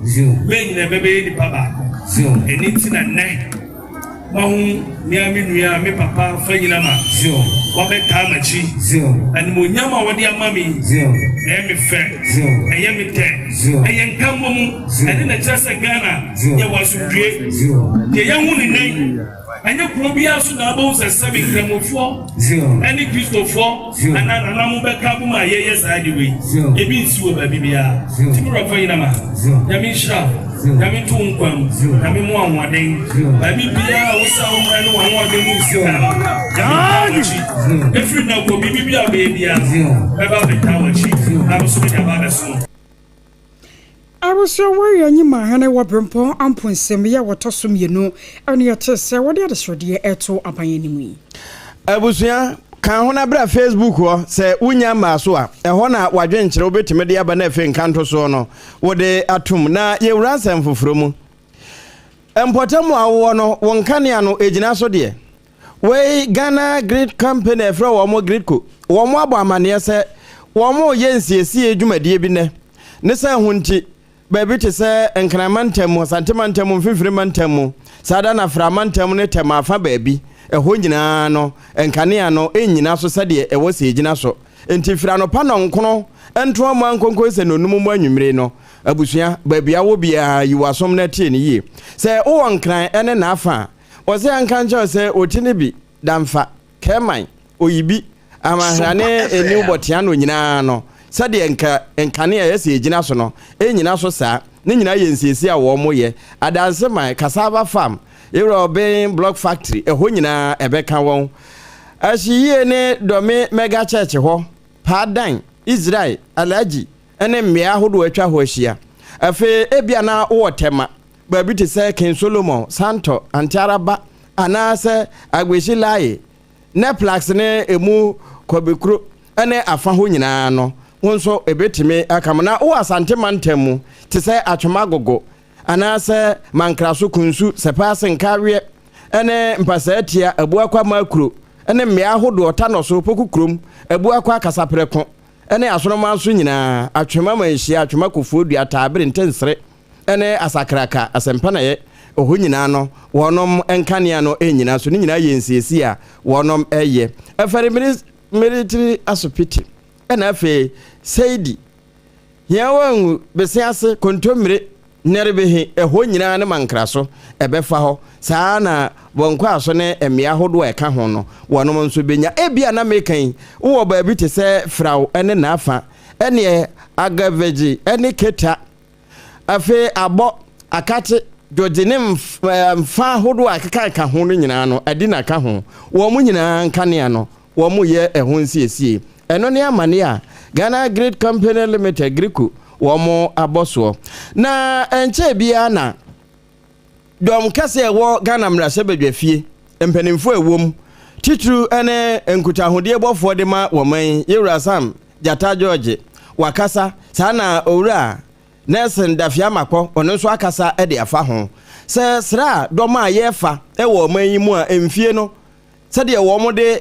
[SPEAKER 16] bɛɛ nyina ɛbɛbɛyɛ nipa baako. Ɛno nti na nnɛ mahu mea me nua me papa fa nyina ma wabɛtaa m'akyi. Animuonyam a wɔde ama me yi ɛyɛ me fɛ, ɛyɛ me dɛ, ɛyɛ nka mmɔ mu. Ɛne na kyerɛ sɛ Ghana yɛwɔ asomdwie. Deɛ yɛhu ne nnɛ yi, ɛnyɛ kuro biara so na abɛhu sɛ sɛbe Nkramofoɔ ɛne Kristofoɔ anaa nananom bɛka abom a yɛyɛ saa ade wei. Ebi nsi wɔ baabi biara. Nti me wura fa nyina ma Nyame nhyira wo, Nyame nto wo nkwa mu, Nyame mo ahoɔden. Baabi biara a wosa wo mmerɛ ne w'ahoɔden ne wo sika no, Nyame ntaa w'akyi. Ɛfiri nnɛ kɔ, biribi biara a wobɛyɛ biara no, mɛba abɛtaa w'akyi na me nso mede aba abɛsom wo.
[SPEAKER 3] Abusua wɔyɛ Anyimahene wɔ Berempɔn Amponsem yɛ wɔtɔ so mmienu ɛne yɛte sɛ wɔde adesrɛdeɛ ɛto aban anim yi.
[SPEAKER 2] Abusua, ka ho na bra Facebook hɔ sɛ wonnya mmaa so a, ɛhɔ na w'adwenkyerɛ wobɛtumi de aba na afei nkantosoɔ no wode atom na yɛwura nsɛm foforɔ mu. Mpɔtam a wowɔ no, wo nkanea no ɛgyina so deɛ? Wei Ghana Grid Company a ɛfrɛ wɔn Gridco, wɔn abɔ amaneɛ sɛ wɔn reyɛ nsiesie dwumadie bi nnɛ. Ne sɛ ho nti, baabi te sɛ Nkran mantam mu, Asante mantam mu, Mfimfini mantam mu, saa da na Fra mantam ne Tema afa baabi, ɛhɔ nyinaa no, nkanea no nnyina so sɛdeɛ ɛwɔ sɛ ɛgyina so. Enti firi anɔpa nnɔnkono ntoa mu ankonkoe sɛ nnɔnum mu anwummere no, abusua, baabi a wɔ biara, yi w'asom na tie no yie. Sɛ wowɔ Nkran ne n'afa a, Ɔse anka nkyerɛ wo sɛ oti ne bi, Damfa, Kɛman, Oyibi, Amanhra ne Eniw Bɔtea no nyinaa no, sɛdeɛ nka nkanea a ɛyɛ sɛ ɛgyina so no, ɛnnyina so saa. Ne nyinaa yɛ nsiesie a wɔn yɛ. Adanse man, Cassava Farm, Yewura Ɔben Block Factory, ɛhɔ nyinaa ɛbɛka wɔn. Ahyiyie ne Dɔme Mega Church hɔ, Paadan, Israel, Alhaji, ne mmea ahodoɔ atwa hɔ ahyia. Afei ebia na wowɔ Tema, baabi te sɛ King Solomon, Santɔ, Antearaba, anaasɛ Agbesi Laye, Neplax ne emu Kɔbekuro ne afa hɔ nyinaa no, wo nso ɛbɛtumi aka mo. Na wowɔ Asante mantam mu te sɛ Atwoma-Agogo anaasɛ Mankraso, Kunsu, Sɛpɛ-Ase, Nkaweɛ ne Mpasaa-Tia, Abuakwa, Makuro ne mmea ahodoɔ, Tanɔso, Poku Kurom, Abuakwa, Kasaprɛko ne Asonomanso nyinaa, Atwema Manhyia, Atwema Kofoɔdua, Taabere, Ntensere ne Asakraka, Asɛmpa-Nayɛ, ɛhɔ nyinaa no, wɔnom nkanea no nnyina so. Ne nyinaa yɛ nsiesie a wɔnom yɛ. Ɛfɛre Military Asopiti ɛna afei Seidi, Hiawangu, Besease, Kontommire, Nɛrebehe, ɛhɔ nyinaa ne Mankraso ɛbɛfa hɔ. Saa ara na Bɔnkɔaso ne mmea ahodoɔ a ɛka ho no, wɔnom nso bɛnya. Ebia na meka yi, wowɔ baabi te sɛ Frao ne Naafa, ɛneɛ Agavegye ne Keta, Afei abɔ, akate, dwodze ne mfa ahodoɔ a ɛkeka ho no nyinaa no, adi na ka ho. Wɔn nyinaa nkanea no, wɔyɛ ɛho nsiesie. Ɛno ne amaneɛ a Ghana Grid Company Limited, GRIDCo, wɔn abɔ soɔ. Na ɛnkyɛɛ biara na dɔm kɛse a ɛwɔ Ghana mmarahyɛbadwafie, mpanimfoɔ a ɛwɔ mu, titiriw ne nkutahodie bɔfoɔ de ma wɔn yi, Yewura Sam Gyata George, wakasa, saa na Owura Nelson Dafeamakpɔ, ɔno nso akasa de afa ho sɛ sra dɔm a yɛrefa wɔ ɔman yi mu a mfie no sɛdeɛ wɔn de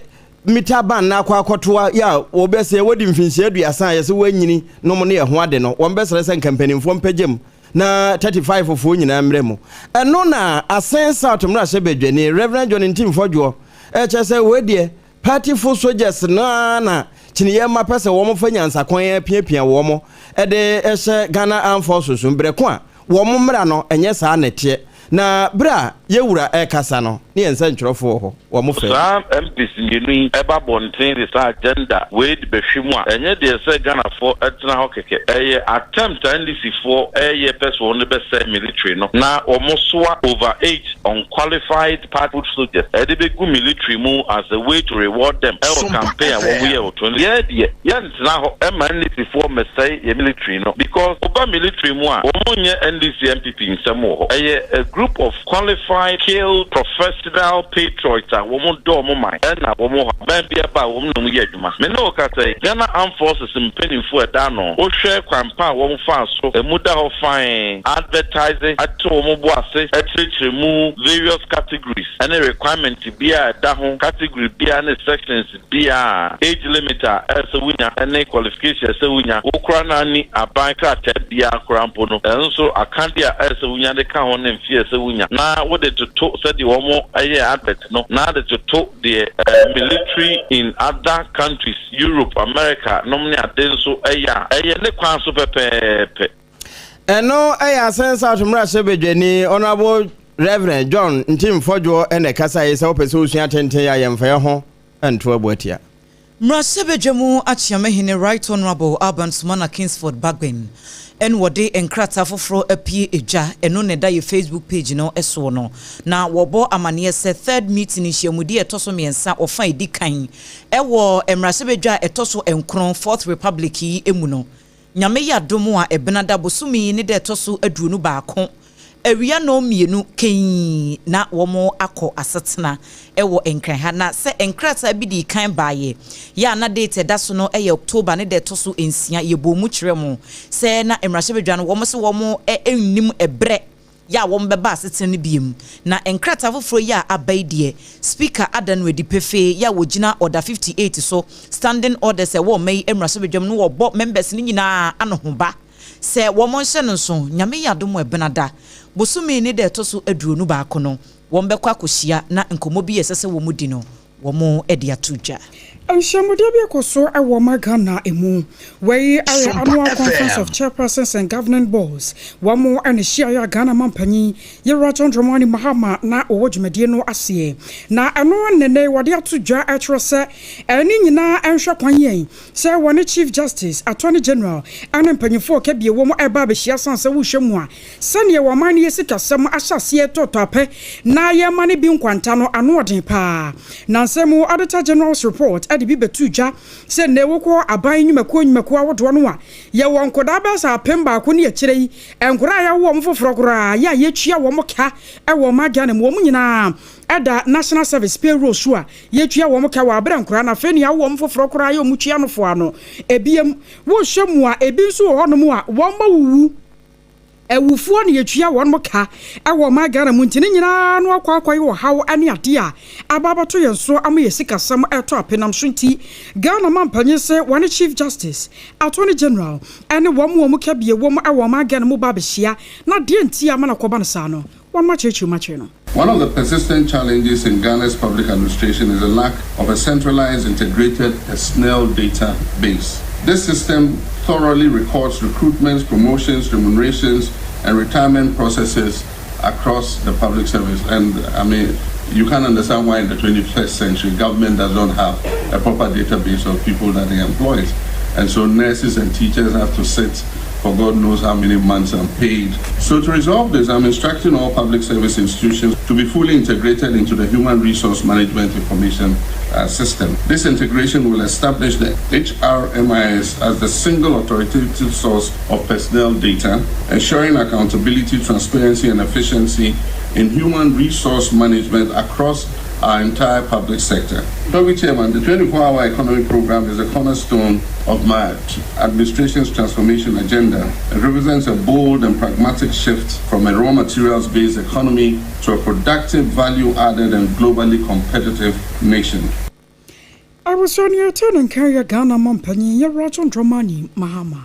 [SPEAKER 2] mita ban no akɔ akɔtoa yɛ a wɔbɛsɛ wɔdi mfinhyia 30 a yɛsɛ wɔanyini nom ne ɛho ade no, wɔn bɛsrɛ sɛ nka mpanimfoɔ mpagya mu na 35 foɔ nyinaa mmerɛ mu. Ɛno na Asen South mmarahyɛbadwani Rev. John Ntim Fɔdwoɔ ɛkyerɛ sɛ wei deɛ Party fo soldiers no ara na kyiniiɛ mma pɛ sɛ wɔn fa nyansakwan apiapia wɔn de hyɛ Ghana Armed Forces mu berɛ ko a wɔn mmara no ɛnyɛ saa na ɛteɛ. Na berɛ a yɛ wura rekasa no ne yɛn nsɛntwerɛfoɔ wɔ hɔ, wɔn fɛ.
[SPEAKER 17] Saa MPs mmienu yi ba abɔnten de saa agenda wei de bɛhwe mu a, ɛnyɛ deɛ sɛ Ghanafoɔ tena hɔ kɛkɛ. Ɛyɛ attempt a NDC foɔ reyɛ pɛ sɛ wɔn de bɛsɛe military no na wɔn soa over age unqualified party foot soldiers de bɛgu military mu as a way to reward them wɔ campaign a wɔn yɛ wɔ 20 Yɛn deɛ yɛntena hɔ mma NDC foɔ mmɛsɛe yɛn military no because woba military mu a wɔn nyɛ NDC NPP nsɛm wɔ hɔ. Ɛyɛ a group of qualified, skilled, professional patriots a wɔn dɔ wɔn man na wɔn wɔ hɔ. Aban biara ba a wɔn na wɔn yɛ adwuma. Me ne wo kasa yi, Ghana Armed Forces mpaninfoɔ a ɛda ano, wohwɛ kwan pa a wɔn faa so, ɛmu da hɔ fann, advertise, ato wɔn bo ase, akyerɛkyerɛ mu various categories ne requirement biara a ɛda ho, category biara ne sections biara, age limit a ɛsɛ sɛ wonya ne qualification a ɛsɛ sɛ wonya, wo koraa na nni aban krataa biara koraa mpo no, ɛno nso akadeɛ a ɛsɛ sɛ wonya de ka ho ne mfeɛ a ɛsɛ sɛ wonya na wode toto sɛdeɛ wɔyɛɛ advert no na de toto deɛ military in other countries, Europe, America nom ne ade nso yɛ a, ɛyɛ ne kwan so pɛpɛɛpɛ.
[SPEAKER 2] Ɛno yɛ Asen South mmarahyɛbadwani Honourable Rev. John Ntim Fɔdwoɔ na ɛkasaeɛ sɛ wopɛ sɛ wosua tenten a yɛmfa yɛn ho nto aboatia.
[SPEAKER 1] Mmarahyɛbadwa Akyeamehene Right Honourable Alban Sumana Kingsford Bagbin na wɔde nkrataa foforɔ apue dwa, ɛno na ɛda yɛ Facebook page no soɔ no, na wɔbɔ amaneɛ sɛ Third Meeting nhyiamudie a ɛtɔ so mmiɛnsa ɔfa a ɛdi kan wɔ mmarahyɛbadwa a ɛtɔ so nkron Fourth Republic yi mu no, Nyame yɛ adom a Ɛbenada bosome yi ne da ɛtɔ so 21 awia nnɔn mmienu kɛnn na wɔn akɔ asetena wɔ Nkran ha. Na sɛ nkrataa bi dii kan baeɛ yɛ a na date ɛda so no yɛ October ne da ɛtɔ so nsia, yɛbɔɔ mu kyerɛɛ mo sɛ na mmarahyɛbadwa no wɔn se wɔn nnim ɛberɛ yɛ a wɔbɛba asetena no biom. Na nkrataa foforɔ yi a aba yi deɛ, Speaker ada no adi pefee yɛ a wɔgyina Order 58 so, Standing Orders a ɛwɔ ɔman yi mmarahyɛbadwam no wɔbɔ members no nyinaa anohoba sɛ wɔnhyɛ no nso. Nyame yɛ adom a Ɛbenada bosome yi ne da ɛtɔ so 21 no, wɔbɛkɔ akɔhyia na nkɔmmɔ bi a ɛsɛ sɛ wɔdi no wɔde ato dwa.
[SPEAKER 3] Nhyiamudeɛ bi rekɔ so wɔ ɔman Ghana mu. Wei ayɛ
[SPEAKER 5] Sompa
[SPEAKER 3] Annual Conference
[SPEAKER 5] FM.
[SPEAKER 3] of Chairpersons and Governing Boards. Wɔn na ɛhyiaeɛ a Ghana manpanyin Yewura John Dramani Mahama na ɔwɔ dwumadie no aseɛ. Na ɛno na nnɛ yi wɔde ato dwa kyerɛ sɛ ne nyinaa nhwɛ kwan yɛn sɛ wɔne Chief Justice, Attorney General ne mpanyinfoɔ ɔka bio wɔn reba abɛhyia sane sɛ wohwɛ mu a Sɛdeɛ ɔman no yɛ sikasɛm ahyɛ aseɛ retɔɔtɔ apɛ na yɛrema no bi nkwanta no, ano ɔden pa ara. Na. Nansa mu Auditor General's Report de bi bɛtoo dwa sɛ nnɛ wokɔ aban nnwumakuo nnwumakuo ahodoɔ no a, yɛwɔ nkwadaa bɛyɛ sɛ 1000 ne akyire yi, nkwadaa a yɛawo wɔn foforɔ koraa yɛ a yɛtua wɔn ka wɔ ɔman Ghana mu, wɔn nyinaa da National Service payroll so a yɛtua wɔn ka wɔ aberɛ nkwadaa no afei na yɛawo wɔn foforɔ koraa yɛ wɔn tua no foa no. Ebiem, wohwɛ mu a, ebi nso wɔ hɔnom a wɔawuwu. Awufoɔ na yɛtua wɔn ka wɔ ɔman Ghana mu nti ne nyinaa no akɔ akɔyɛ ɔhaw ne adeɛ a aba abɛto yɛn so ama yɛn sikasɛm retɔ apenam so nti Ghana manpanyin se wɔne Chief Justice, Attorney General ne wɔn a wɔn kabie wɔ mu wɔ ɔman Ghana mu ba abɛhyia na deɛ nti a ama no akɔba no saa no wɔn akyerɛkyerɛ mu akyerɛ no.
[SPEAKER 18] One of the persistent challenges in Ghana's public administration is the lack of a centralized, integrated personnel database. This system thoroughly records recruitments, promotions, remunerations, and retirement processes across the public service. And I mean, you can understand why in the 21st century government does not have a proper database of people that they employ. And so nurses and teachers have to sit for God knows how many months unpaid. So to resolve this, I'm instructing all public service institutions to be fully integrated into the Human Resource Management Information uh, System. This integration will establish the HRMIS as the single authoritative source of personnel data, ensuring accountability, transparency, and efficiency in human resource management across our entire public sector. Toby Chairman, the 24-hour economy program is a cornerstone of my administration's transformation agenda. It represents a bold and pragmatic shift from a raw materials-based economy to a productive, value-added and globally competitive nation.
[SPEAKER 3] Abusua nea ɛtɔ ne nka yɛ Ghana mampanyin Yawura John Dramani Mahama.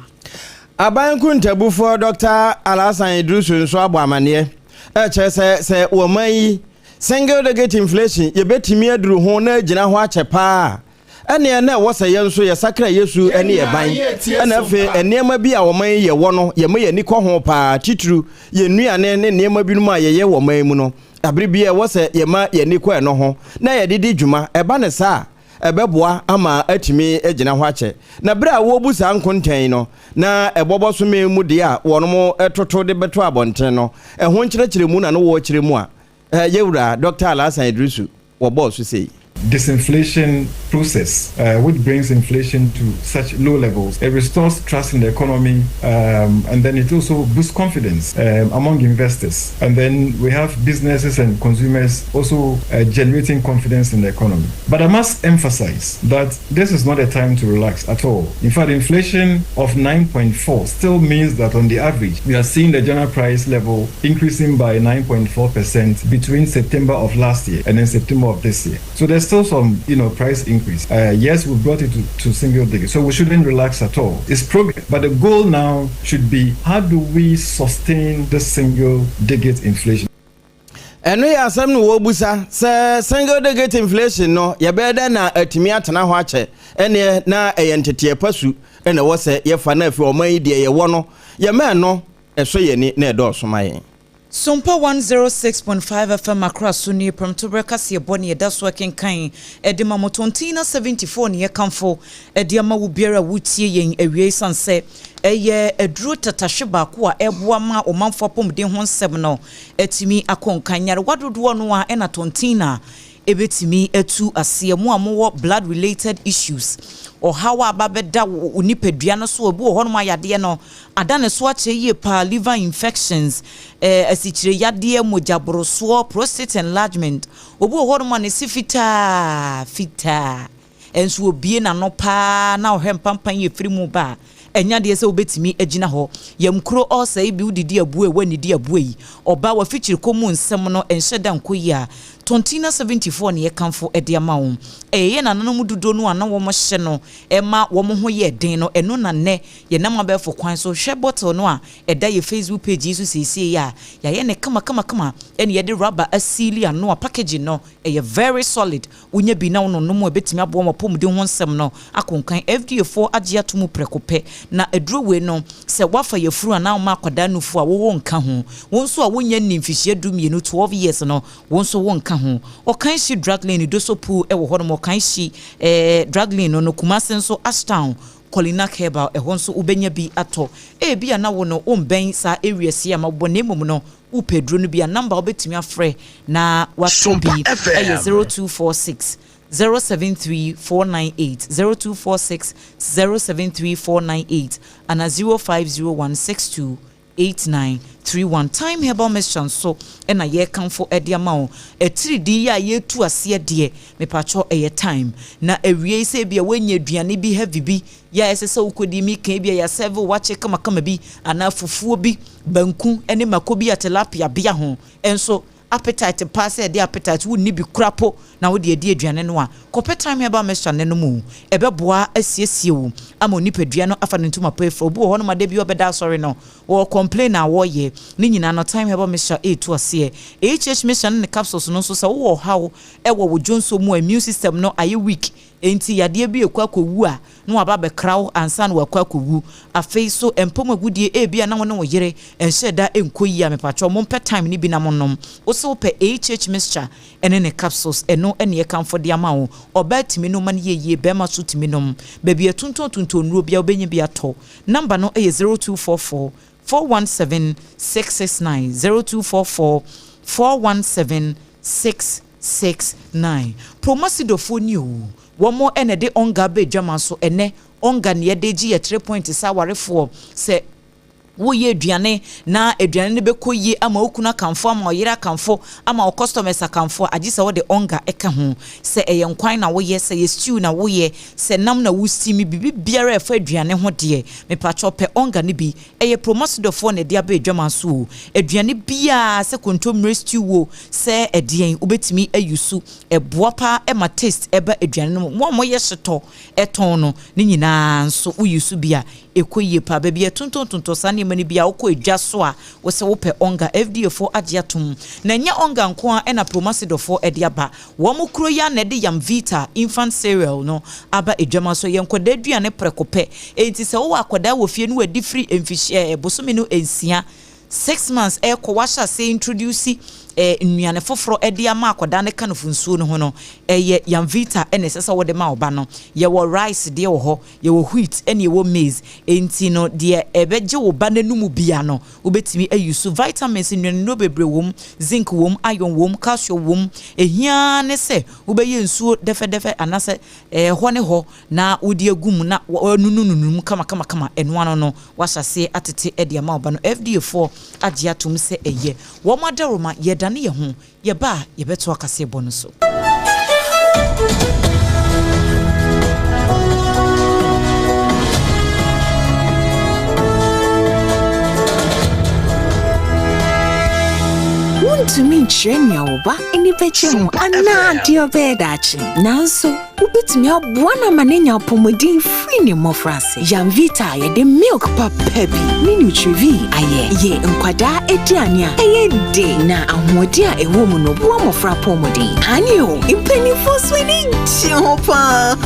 [SPEAKER 2] Aban nkontabufoɔ Dɔkta Alhassan Iddrisu nso abɔ amaneɛ ɛkyerɛ sɛ sɛ wɔman yi Single digit inflation, yɛbɛtumi aduru ho na agyina hɔ akyɛ paa a, ɛnneɛ na ɛwɔ sɛ yɛn nso yɛsakra yɛn su ne yɛn ban, ɛna afei nneɛma bi a ɔman yi yɛwɔ no, yɛma yɛn ani kɔ ho paa, titiriw yɛn nnuane ne nneɛma binom a yɛyɛ wɔ ɔman yi mu no, bere biara ɛwɔ sɛ yɛma yɛn ani kɔ ɛno ho na yɛde di dwuma. Ɛba no saa a, ɛbɛboa ama atumi agyina hɔ akyɛ. Na bere a wɔrebu saa nkontan yi no, na ɛbɔ bɔsome mu deɛ a wɔtoto de bɛto abɔnten no, ɛho nkyerɛkyerɛmu na na wɔrekyerɛ mu a, Eh, yɛwura Dɔkta Alhassan Iddrisu, wɔbɔɔ so sei.
[SPEAKER 19] Disinflation process, uh, which brings inflation to such low levels. It restores trust in the economy um, and then it also boosts confidence um, among investors. And then we have businesses and consumers also uh, generating confidence in the economy. But I must emphasize that this is not a time to relax at all. In fact, inflation of 9.4 still means that on the average, we are seeing the general price level increasing by 9.4% between September of last year and then September of this year. So there's still some, you know, price increase. Uh, yes, we brought it to, to single digit, so we shouldn't relax at all. It's progress, but the goal now should be how do we sustain the single digit inflation?
[SPEAKER 2] Ɛno yɛ asɛm no wɔbusa sɛ single digit inflation no yɛbɛyɛ dɛn na atumi atena hɔ akyɛ ɛneɛ na ɛyɛ nteteɛ pa su ɛna ɛwɔ sɛ yɛfa no afiri ɔman yi deɛ yɛwɔ no yɛma ɛno ɛsɔ yɛn ani na ɛdɔɔso ma yɛn.
[SPEAKER 1] Sompa 106.5 FM Accra so nie, Prɛmtoberɛ kaseɛbɔ ne yɛda so ɛkenkan de ma mo. Tontina 74 ne yɛkamfo de ama wo biara a wotie yɛn awia esiane sɛ ɛyɛ aduro tatahwe baako a ɛboa ma ɔmanfoɔ apɔmuden ho nsɛm no atumi akɔ nkan. Nyarewa dodoɔ no a ɛna Tontina ɛbɛtumi atu aseɛ. Mo a mowɔ blood related issues, ɔhaw a aba bɛda wo nipadua no so, ebi wɔ hɔnom a yadeɛ no ada ne so akyɛ yie paa, liver infections, eh, asikyire yadeɛ, mogyaborosoɔ, prostate enlargement. Obi wɔ hɔnom a ne se fitaa fitaa, nso obie n'ano paa na ɔhwɛ mpampan yɛ firi mu ba a, ɛnyɛ adeɛ sɛ wobɛtumi agyina hɔ. Yamkuro ɔɔsa yi bi wodidi abue woannidi abue yi ɔbaa w'afikyirikɔ mu nsɛm no nhyɛ da nkɔ yie a, Tontina 74 ne yɛkamfo de ama wo. Ɛyɛ yɛn nananom dodoɔ no a na wɔhyɛ no ma wɔn ho yɛɛ den no, ɛno na nnɛ yɛnam abɛɛfo kwan so. Hwɛ bottle no a ɛda yɛn Facebook page yi so seesei yi a yɛayɛ no kamakamakama ɛne yɛde rubber asiili ano a packaging no ɛyɛ very solid. Wonya bi na wononom a ɛbɛtumi aboa ma w'apɔmuden ho nsɛm no akonkan. FDA foɔ agye ato mu prɛko pɛ. Na aduro wei no, sɛ woafa yafunu anaa woma akwadaa nufoɔ a, wo wonka ho. Wo nso a wonnya nnii mfihyia dumienu, 12 years, no, wo nso wonka ho. Ɔkanhyi Drug Lane, Doso Pool wɔ hɔnom, Ɔkanhyi eh, Drug Lane no no, Kumasi nso, Ashtown, Kolinak Herbal, ɛhɔ nso wobɛnya bi atɔ. Ebia na wo no wombɛn saa areas yi a mabobɔ na mmom no, Wopɛ aduro no bi a, number a wobɛtumi afrɛ na woatɔ bi yɛ 0246 073 498, 0246 073 498 anaa 0501 62 8931. Thyme Herbal Mixture nso na yɛrekamfo de ama wo. Atiridii yi a yɛretu aseɛ deɛ, mepakyɛw ɛyɛ thyme. Na awiei sɛ ebia woanya aduane bi heavy bi yɛ a ɛsɛ sɛ wokɔdi, meka ebia yɛasɛve wo wakye kamakama bi anaa fufuo bi, banku ne mako bi a tilapia bea ho nso, Appetite paa sɛ ɛde appetite wonni bi kora po na wode adi aduane no a, kɔpɛ Thyme Herbal Mixture no nom o. Ɛbɛboa asiesie wo ama wo nipadua no afa ne ntoma pa afira. Obi wɔ hɔnom a da biara ɔbɛda asɔre no, ɔwɔ complain a wɔyɛ. Ne nyinaa no Thyme Herbal Mixture retu aseɛ. HH Mixture no ne capsules no nso sɛ wowɔ ɔhaw wɔ wo dwonsɔ mu a immune system no ayɛ weak enti yadeɛ bi rekɔ akɔwu a, na waba abɛkra wo ansa na wakɔ akɔwu. Afei so mpam agudie ebia na wo ne wo yere nhyɛ da nkɔ yie a mepakyɛw mompɛ time no bi na monom. Wo se wopɛ HH mixture ne ne capsules ɛno ne yɛkamfo de ama wo. Ɔbaa tumi nom ma no yɛ yie, barima nso tumi nom. Baabi a yɛtontɔn tontɔn nnuro biara wobɛnya bi atɔ. Number no yɛ 0244 417 669, 0244 417 669. Promasidofoɔ ni oo. Wɔn na ɛde Onga aba adwaman so ɛnɛ. Onga na yɛde gye yɛ tere point sɛ awarefoɔ. Sɛ woreyɛ aduane na aduane no bɛkɔ yie ama wo kunu akamfo, ama wo yere akamfo, ama wo customers akamfo a, agye sɛ wode Onga ka ho. Sɛ ɛyɛ nkwan na woyɛ, sɛ ɛyɛ stew na woyɛ, sɛ nam na wo steam, biribi biara a ɛfa aduane ho deɛ, mepakyɛw pɛ Onga no bi. Ɛyɛ Promasidɔfoɔ na ɛde aba adwaman so o. Aduane biara, sɛ kontommire stew o, sɛ ɛdeɛn, wobɛtumi ayi so. Ɛboa paa ma taste ba aduane no mu. Mo a moyɛ hyetɔ tɔn no, ne nyinaa nso wo use bi a, ɛkɔ yie paa. Baabi a yɛtontɔntontɔn saa nneɛma no bi a, wokɔ dwa so a, wo sɛ wopɛ Onga, FDA foɔ agye atom. Na ɛnyɛ Onga nko ara na Promasidɔfoɔ de aba. Wɔn kuro yi ara na ɛde Yamvita infant cereal no aba adwama so. Ɛyɛ nkwadaa aduane prɛko pɛ. Enti sɛ wowɔ akwadaa wɔ fie na wadi firi mfihyia, bosome no nsia, 6 months ɛrekɔ wahyɛ aseɛ introduce eh, nnuane foforɔ ɛde ama akwadaa no ka no funsuo no ho no, ɛyɛ Yamvita ɛna ɛsɛ sɛ wode ma wo ba no. Yɛwɔ rice deɛ wɔ hɔ, yɛwɔ wheat ɛna yɛwɔ maize. Enti no deɛ ɛbɛgye wo ba n'anum bia no, wobɛtumi ayi so. Vitamins, nnuanennuro bebree wɔ mu, zinc wɔ mu, iron wɔ mu, calcium wɔ mu. Ɛhia ara ne sɛ wobɛyɛ nsuo dɛfɛdɛfɛ anaasɛ ɛhɔ ne hɔ na wode agu mu na wanunununu mu kamakamakama, ɛno ano no wahyɛ aseɛ atete de ama wo ba no. FDA foɔ agye atom sɛ ɛyɛ. Wɔn adaworoma, yɛdane yɛn ho, yɛba a yɛbɛtoa kaseɛbɔ no so.
[SPEAKER 20] Wuntumi nkyerɛ nea wo ba ani bɛgye ho anaa deɛ ɔbɛyɛ daakye, nanso Wobɛtumi aboa no ama no anya apɔmuden firi ne mmɔfraase. Yamvita a yɛde milk papa bi ne Nutrivie ayɛ yɛ nkwadaa aduane a ɛyɛ de na ahoɔden a ɛwɔ mu no boa mmɔfra apɔmuden. Aane o, mpanimfoɔ nso ani gye ho paa.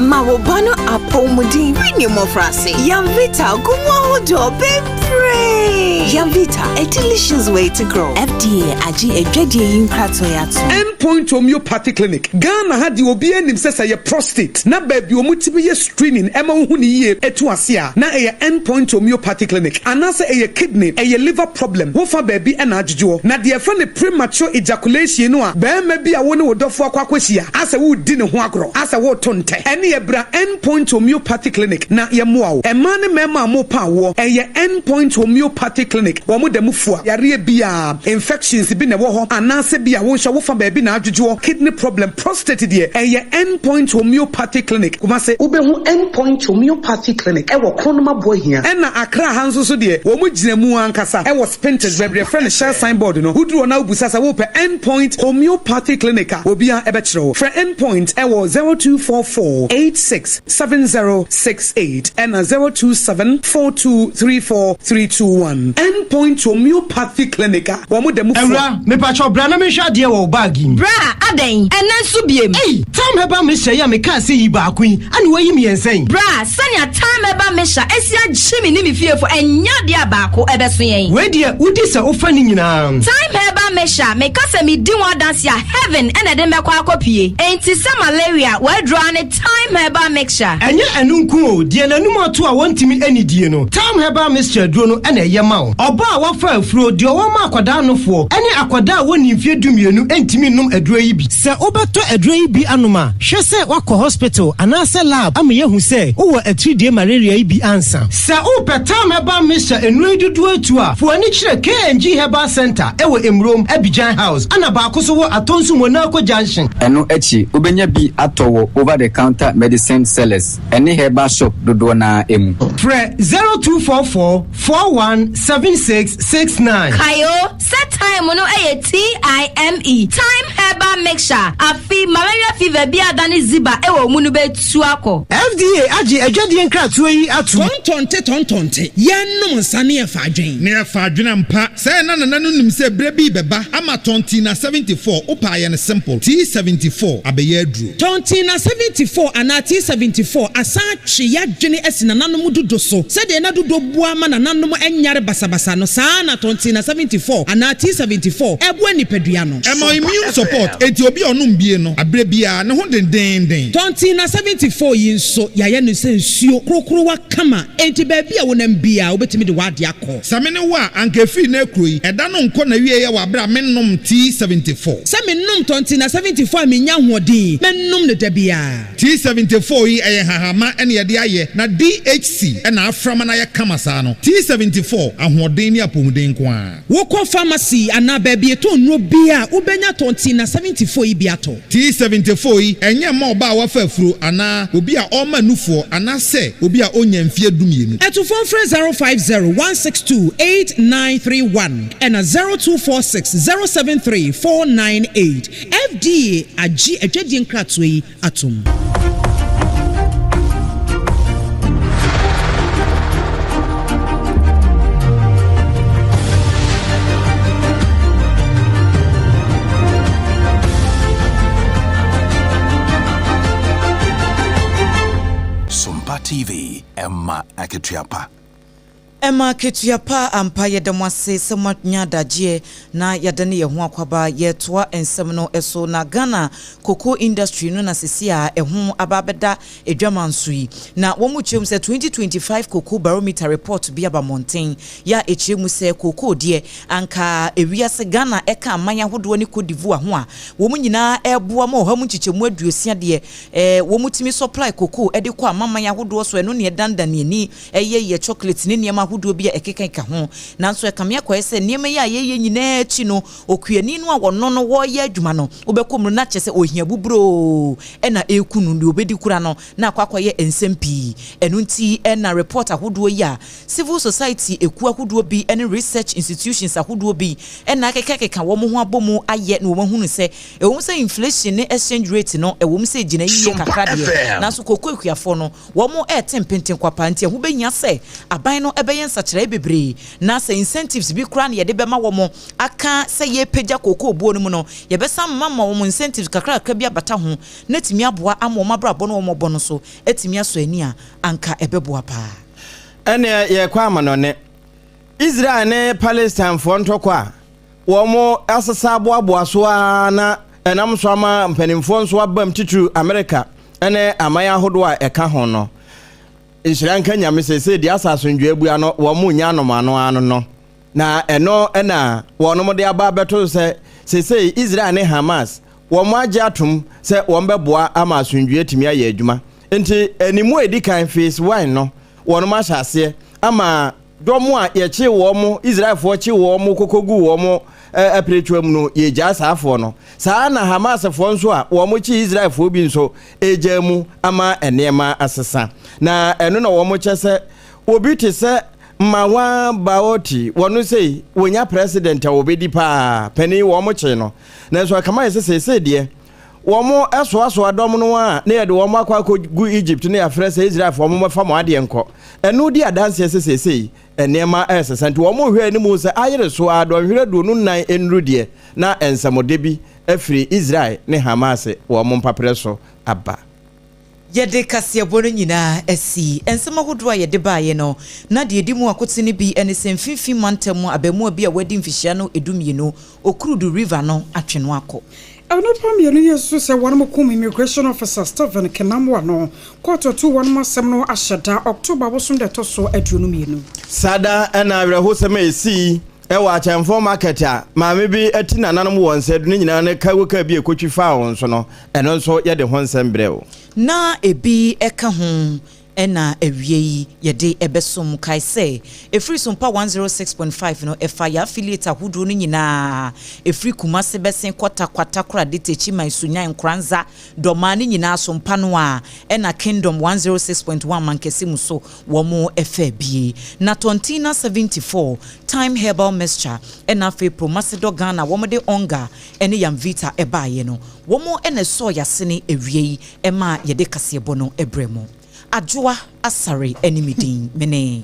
[SPEAKER 20] Ma wo ba no apɔmuden firi ne mmɔfraase. Yamvita gu mu ahodoɔ bebree. Yamvita, a delicious way to grow. FDA agye adwadie yi nkratoɔ yi atom.
[SPEAKER 21] End Point Homeopathy Clinic, Ghana ha deɛ obiara nim sɛ sɛ ɛyɛ prostate na baabi wɔn tumi yɛ screening ɛma wohu no yie ɛtu ase a na ɛyɛ End Point Homeopathy Clinic anaasɛ ɛyɛ kidney ɛyɛ liver problem wo fa baabi ɛna adwodwoɔ na deɛ yɛfrɛ no premature ejaculation no a barima bi a wo ne wo dɔfoɔ akɔ akɔhyia asɛ woredi ne ho agorɔ asɛ woreto ntɛ ɛneɛ bra End Point Homeopathy Clinic na yɛmmoa wo. Mmaa ne mmarima a morepa awoɔ ɛyɛ End Point Homeopathy Clinic wɔn da mu fua yareɛ biara. Infections bi na ɛwɔ hɔ anaasɛ bi a wo nso wo fa baabi na adwodwoɔ, kidney problem, prostate deɛ ɛyɛ End Point Homeopathy Clinic, Kumasi. Wobɛhu End Point Homeopathy Clinic wɔ Kronom Aboahia. Ɛna Accra ha nso so deɛ wɔn gyina mu ankasa wɔ Spintex baabi yɛfrɛ no Shell sign board no, woduru hɔ na wobisa sɛ wopɛ End Point Homeopathy Clinic a obiara bɛkyerɛ wo. Frɛ End Point wɔ 0244 86 7068 ɛna 027 4234 321. End Point Homeopathy Clinic a wɔn da mu fua.
[SPEAKER 22] Awura, mepakyɛw bra na menhwɛ adeɛ wɔ wo bag yi mu.
[SPEAKER 23] Bra, adɛn? Ɛnnɛ nso biem?
[SPEAKER 22] Ei! Tam Herbal Mixture yi a mekaa sɛ yi baako yi, ɛna woayi mmiɛnsa yi?
[SPEAKER 23] Bra, sɛnea Tam Herbal Mixture asi agye me ne me fiefo, ɛnyɛ adeɛ a baako ɛbɛso yɛn.
[SPEAKER 22] Wei deɛ, wodi sɛ wofa ne nyinaa.
[SPEAKER 23] Tam Herbal Mixture, meka sɛ medi ho adanse a, heaven na ɛde me bɛkɔ akɔpue. Enti sɛ malaria, w'aduro ara ne Thyme. Thyme Herbal Mixture.
[SPEAKER 22] Ɛnyɛ ɛno nko o, deɛ n'anum ato a wɔntumi nnidie no, Thyme Herbal Mixture aduro no na ɛyɛ ma wo. Ɔbaa a wafa afuro, deɛ ɔwɔ ma akwadaa nofoɔ, ne akwadaa a wɔnnii mfeɛ dumienu ntumi nnom aduro yi bi. Sɛ wobɛtɔ aduro yi bi anom a, hwɛ sɛ woakɔ hospital anaasɛ lab ama yɛahu sɛ wowɔ atiridie malaria yi bi ansa. Sɛ wopɛ Thyme Herbal Mixture nnuro yi dodoɔ atu a, fa w'ani kyerɛ KNG Herbal Centre wɔ Emurom, Abidjan House, ɛna baako nso wɔ Atonsu Monaco Junction.
[SPEAKER 4] Ɛno akyi, wobɛnya bi atɔ wɔ over the counter medicine sellers ne herbal shop dodoɔ no ara mu.
[SPEAKER 22] Frɛ 0244 41 76 69.
[SPEAKER 23] Kae o, sɛ thyme no yɛ TIME, Thyme Herbal Mixture, afe malaria fever bi a adane ziba wɔ wo mu no bɛtu akɔ.
[SPEAKER 22] FDA agye adwadie nkratoɔ yi atom.
[SPEAKER 6] Tɔntɔnte tɔntɔnte, yɛnnom nsa ne yɛfa adwen.
[SPEAKER 7] Ne yɛfa adwen ampa. Sɛɛ na nana no nim sɛ berɛ bi rebɛba ama Tɔntina 74, wopɛ a yɛ no simple, T74 abɛyɛ aduro.
[SPEAKER 6] Tɔntina 74 anaa T74 asan atwe y'adwene asi nananom dudo so. Sɛdeɛ na dudo boa ma nananom nyare basabasa no, saa ara na Tɔntina 74 anaa T74 boa nipadua no.
[SPEAKER 7] Ɛma immune support, enti obi a ɔnom bie no, aberɛ biara, ne ho dendeenden.
[SPEAKER 6] Tɔntina 74 yi nso, yɛayɛ no sɛ nsuo korokorowa kama, enti baabi a wonam biara, wobɛtumi de w'adeɛ akɔ.
[SPEAKER 7] Sɛ me ne wo a, anka ɛfiri nnɛ rekuro yi, ɛda no nkɔ n'awieɛ wɔ aberɛ a mennom T74.
[SPEAKER 6] Sɛ menom Tɔntina 74 a mennya ahoɔden, mɛnom no da biara.
[SPEAKER 7] T74 yi ɛyɛ nhahamma na yɛde ayɛ na DHC na afra ma no ayɛ kama saa no. T74, ahoɔden ne apɔmuden nko ara.
[SPEAKER 6] Wokɔ pharmacy anaa baabi yɛtɔn nnuro biara a, wobɛnya Tɔntina 74 yi bi atɔ.
[SPEAKER 7] T74 yi, ɛnyɛ mma ɔbaa a wafa afuro anaa obi a ɔrema nufoɔ anaasɛ obi a ɔnnya mfeɛ dumienu.
[SPEAKER 6] Atufoɔ mfrɛ 050 162 8931 ɛna 0246 073 498. FDA agye adwadie nkratoɔ yi atom.
[SPEAKER 5] Sompa TV, ɛma akatua pa.
[SPEAKER 1] Ɛma akatua pa ampa yɛda mo ase sɛ moanya adagyeɛ na yɛadane yɛn ho akwaba yɛretoa nsɛm no so na Ghana cocoa industry no na sisi a ɛho aba abɛda adwaman so yi na wɔn kyerɛ mu sɛ 2025 cocoa barometer report bi aba mmɔnten yɛ a ɛkyerɛ mu sɛ cocoa deɛ anka ewiase Ghana ɛka aman ahodoɔ ne Cote d'Ivoire ho a wɔn nyinaa ɛreboa ma ɔha mu nkyekyɛmu aduosia deɛ wɔn tumi supply cocoa de kɔ amaman ahodoɔ so ɛno ne ɛdandan ani ɛyɛ yɛ chocolate ne nneɛma ahodoɔ bi a ɛkekakeka ho. Nanso ɛkame akɔyɛ sɛ nneɛma yi a yɛyɛ nyinaa akyi no, okuani no a ɔno no wɔreyɛ adwuma no, wobɛkɔ mu no na kyerɛ sɛ ohia buburoo na ɛreku no, deɛ ɔbɛdi kora no na akɔ akɔyɛ nsɛm pii. Ɛno nti na report ahodoɔ yi a civil society ekuo ahodoɔ bi ne research institutions ahodoɔ bi na akekakeka wɔn ho abɔ mu ayɛ na wɔahunu sɛ ɛwom sɛ inflation ne exchange rate no ɛwom sɛ ɛgyina yie kakra deɛ, nanso kooko akuafoɔ no Wɔrete mpenten kwa paa nti ɛho bɛhia sɛ aban no bɛyɛ nsakyeraɛ bebree na sɛ incentives bi koraa na yɛde bɛma wɔn aka sɛ yɛrepagya kookoo buo no mu no, yɛbɛsan mama wɔn incentives kakrakra bi abata ho na atumi aboa ama wɔn abrabɔ ne wɔn bɔ no nso atumi asɔ ani a, anka ɛbɛboa paa.
[SPEAKER 2] Ɛnneɛ yɛrekɔ amanɔne. Israel ne Palestinefoɔ ntɔkwa a wɔasesa aboaboa so ara na ɛnam so ama mpanimfoɔ nso abam titiriw Amerika ne aman ahodoɔ a ɛka ho no. Nhyira nka Nyame seesei deɛ asa asomdwoeɛ abua no wɔn nnya anom ano ano no. Na ɛno na wɔnom de aba abɛto sɛ seesei Israel ne Hamas wɔn agye atom sɛ wɔn bɛboa ama asomdwoeɛ atumi ayɛ adwuma. Nti animu a ɛdi kan phase one no wɔnom ahyɛ aseɛ ama Dɔm a yɛkyee wɔn, Israelfoɔ kyee wɔn kɔkɔguu wɔn apiretuo mu no, yɛgyaa saa afoɔ no. Saa ara na Hamasfoɔ nso a wɔkyee Israelfoɔ bi nso regyaa mu ama nneɛma asesa. Na ɛno na wɔkyɛ sɛ obi te sɛ Marwan Barghouti, wɔno sei, wɔnya president a wɔbɛdi paa, panin wɔkyee no. Nanso ɛkama yɛ sɛ seesei deɛ, Wɔsoasoa dɔm no a na yɛde wɔn akɔ akɔgu Egypt na yɛafrɛ sɛ Israelfoɔ mommɛfa mo adeɛ nkɔ. Ɛno di adanseɛ sɛ seesei nneɛma resesa nti wɔrehwɛ anim sɛ ayere so ara dɔnhwere 24 nnuru deɛ na nsɛmode bi afiri Israel ne Hamas wɔn mpaperɛ so aba.
[SPEAKER 1] Yɛde kaseɛbɔ no nyinaa asi. Nsɛm ahodoɔ a yɛde baeɛ no, na deɛ ɛdi mu akotene bi ne sɛ Mfimfini Mantam mu abaamua bi a wadi mfihyia no dumienu, Okurudu River no atwe no akɔ.
[SPEAKER 3] Nnipa mmienu yi nso sɛ wɔnom kum Immigration Officer Stephen Kenamoa no, kɔɔto atu wɔnom asɛm no ahyɛ da October bosom da ɛtɔ so 22.
[SPEAKER 2] Saa da na awerɛhosɛm a esii wɔ Akyɛnfo market a maame bi ati nananom wɔ nsa du ne nyinaa ne cargo car bi a ekotwi faa wɔn so no, ɛno nso yɛde ho nsɛm brɛ wo.
[SPEAKER 1] Ná ebi ka ho na awiei yɛde bɛsom. Kae sɛ, ɛfiri Sompa 106.5 no, ɛfa yɛn affiliate ahodoɔ no nyinaa, ɛfiri Kumase bɛsen kɔ Tarkwa, Takoradi, Techiman, Sunyani, Nkoranza, Dɔmaa ne nyinaa Sompa no ara, ɛna Kingdom 106.1 Mankɛse mu so wɔn faa bie. Na Tontina 74, Thyme Herbal Mixture, ɛna afei Promasidor Ghana wɔde Onga ne Yamvita baeɛ no, wɔn na ɛsɔɔ yɛn asene awiei maa yɛde kaseɛbɔ no brɛɛ mo. Adwoa Asare ne me din. Me ne.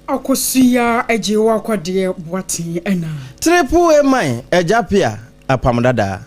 [SPEAKER 3] Akosua Agyei Wakwadeɛ Boateng ɛna.
[SPEAKER 2] Triple A man, Agya Pia, Apam Dadaa.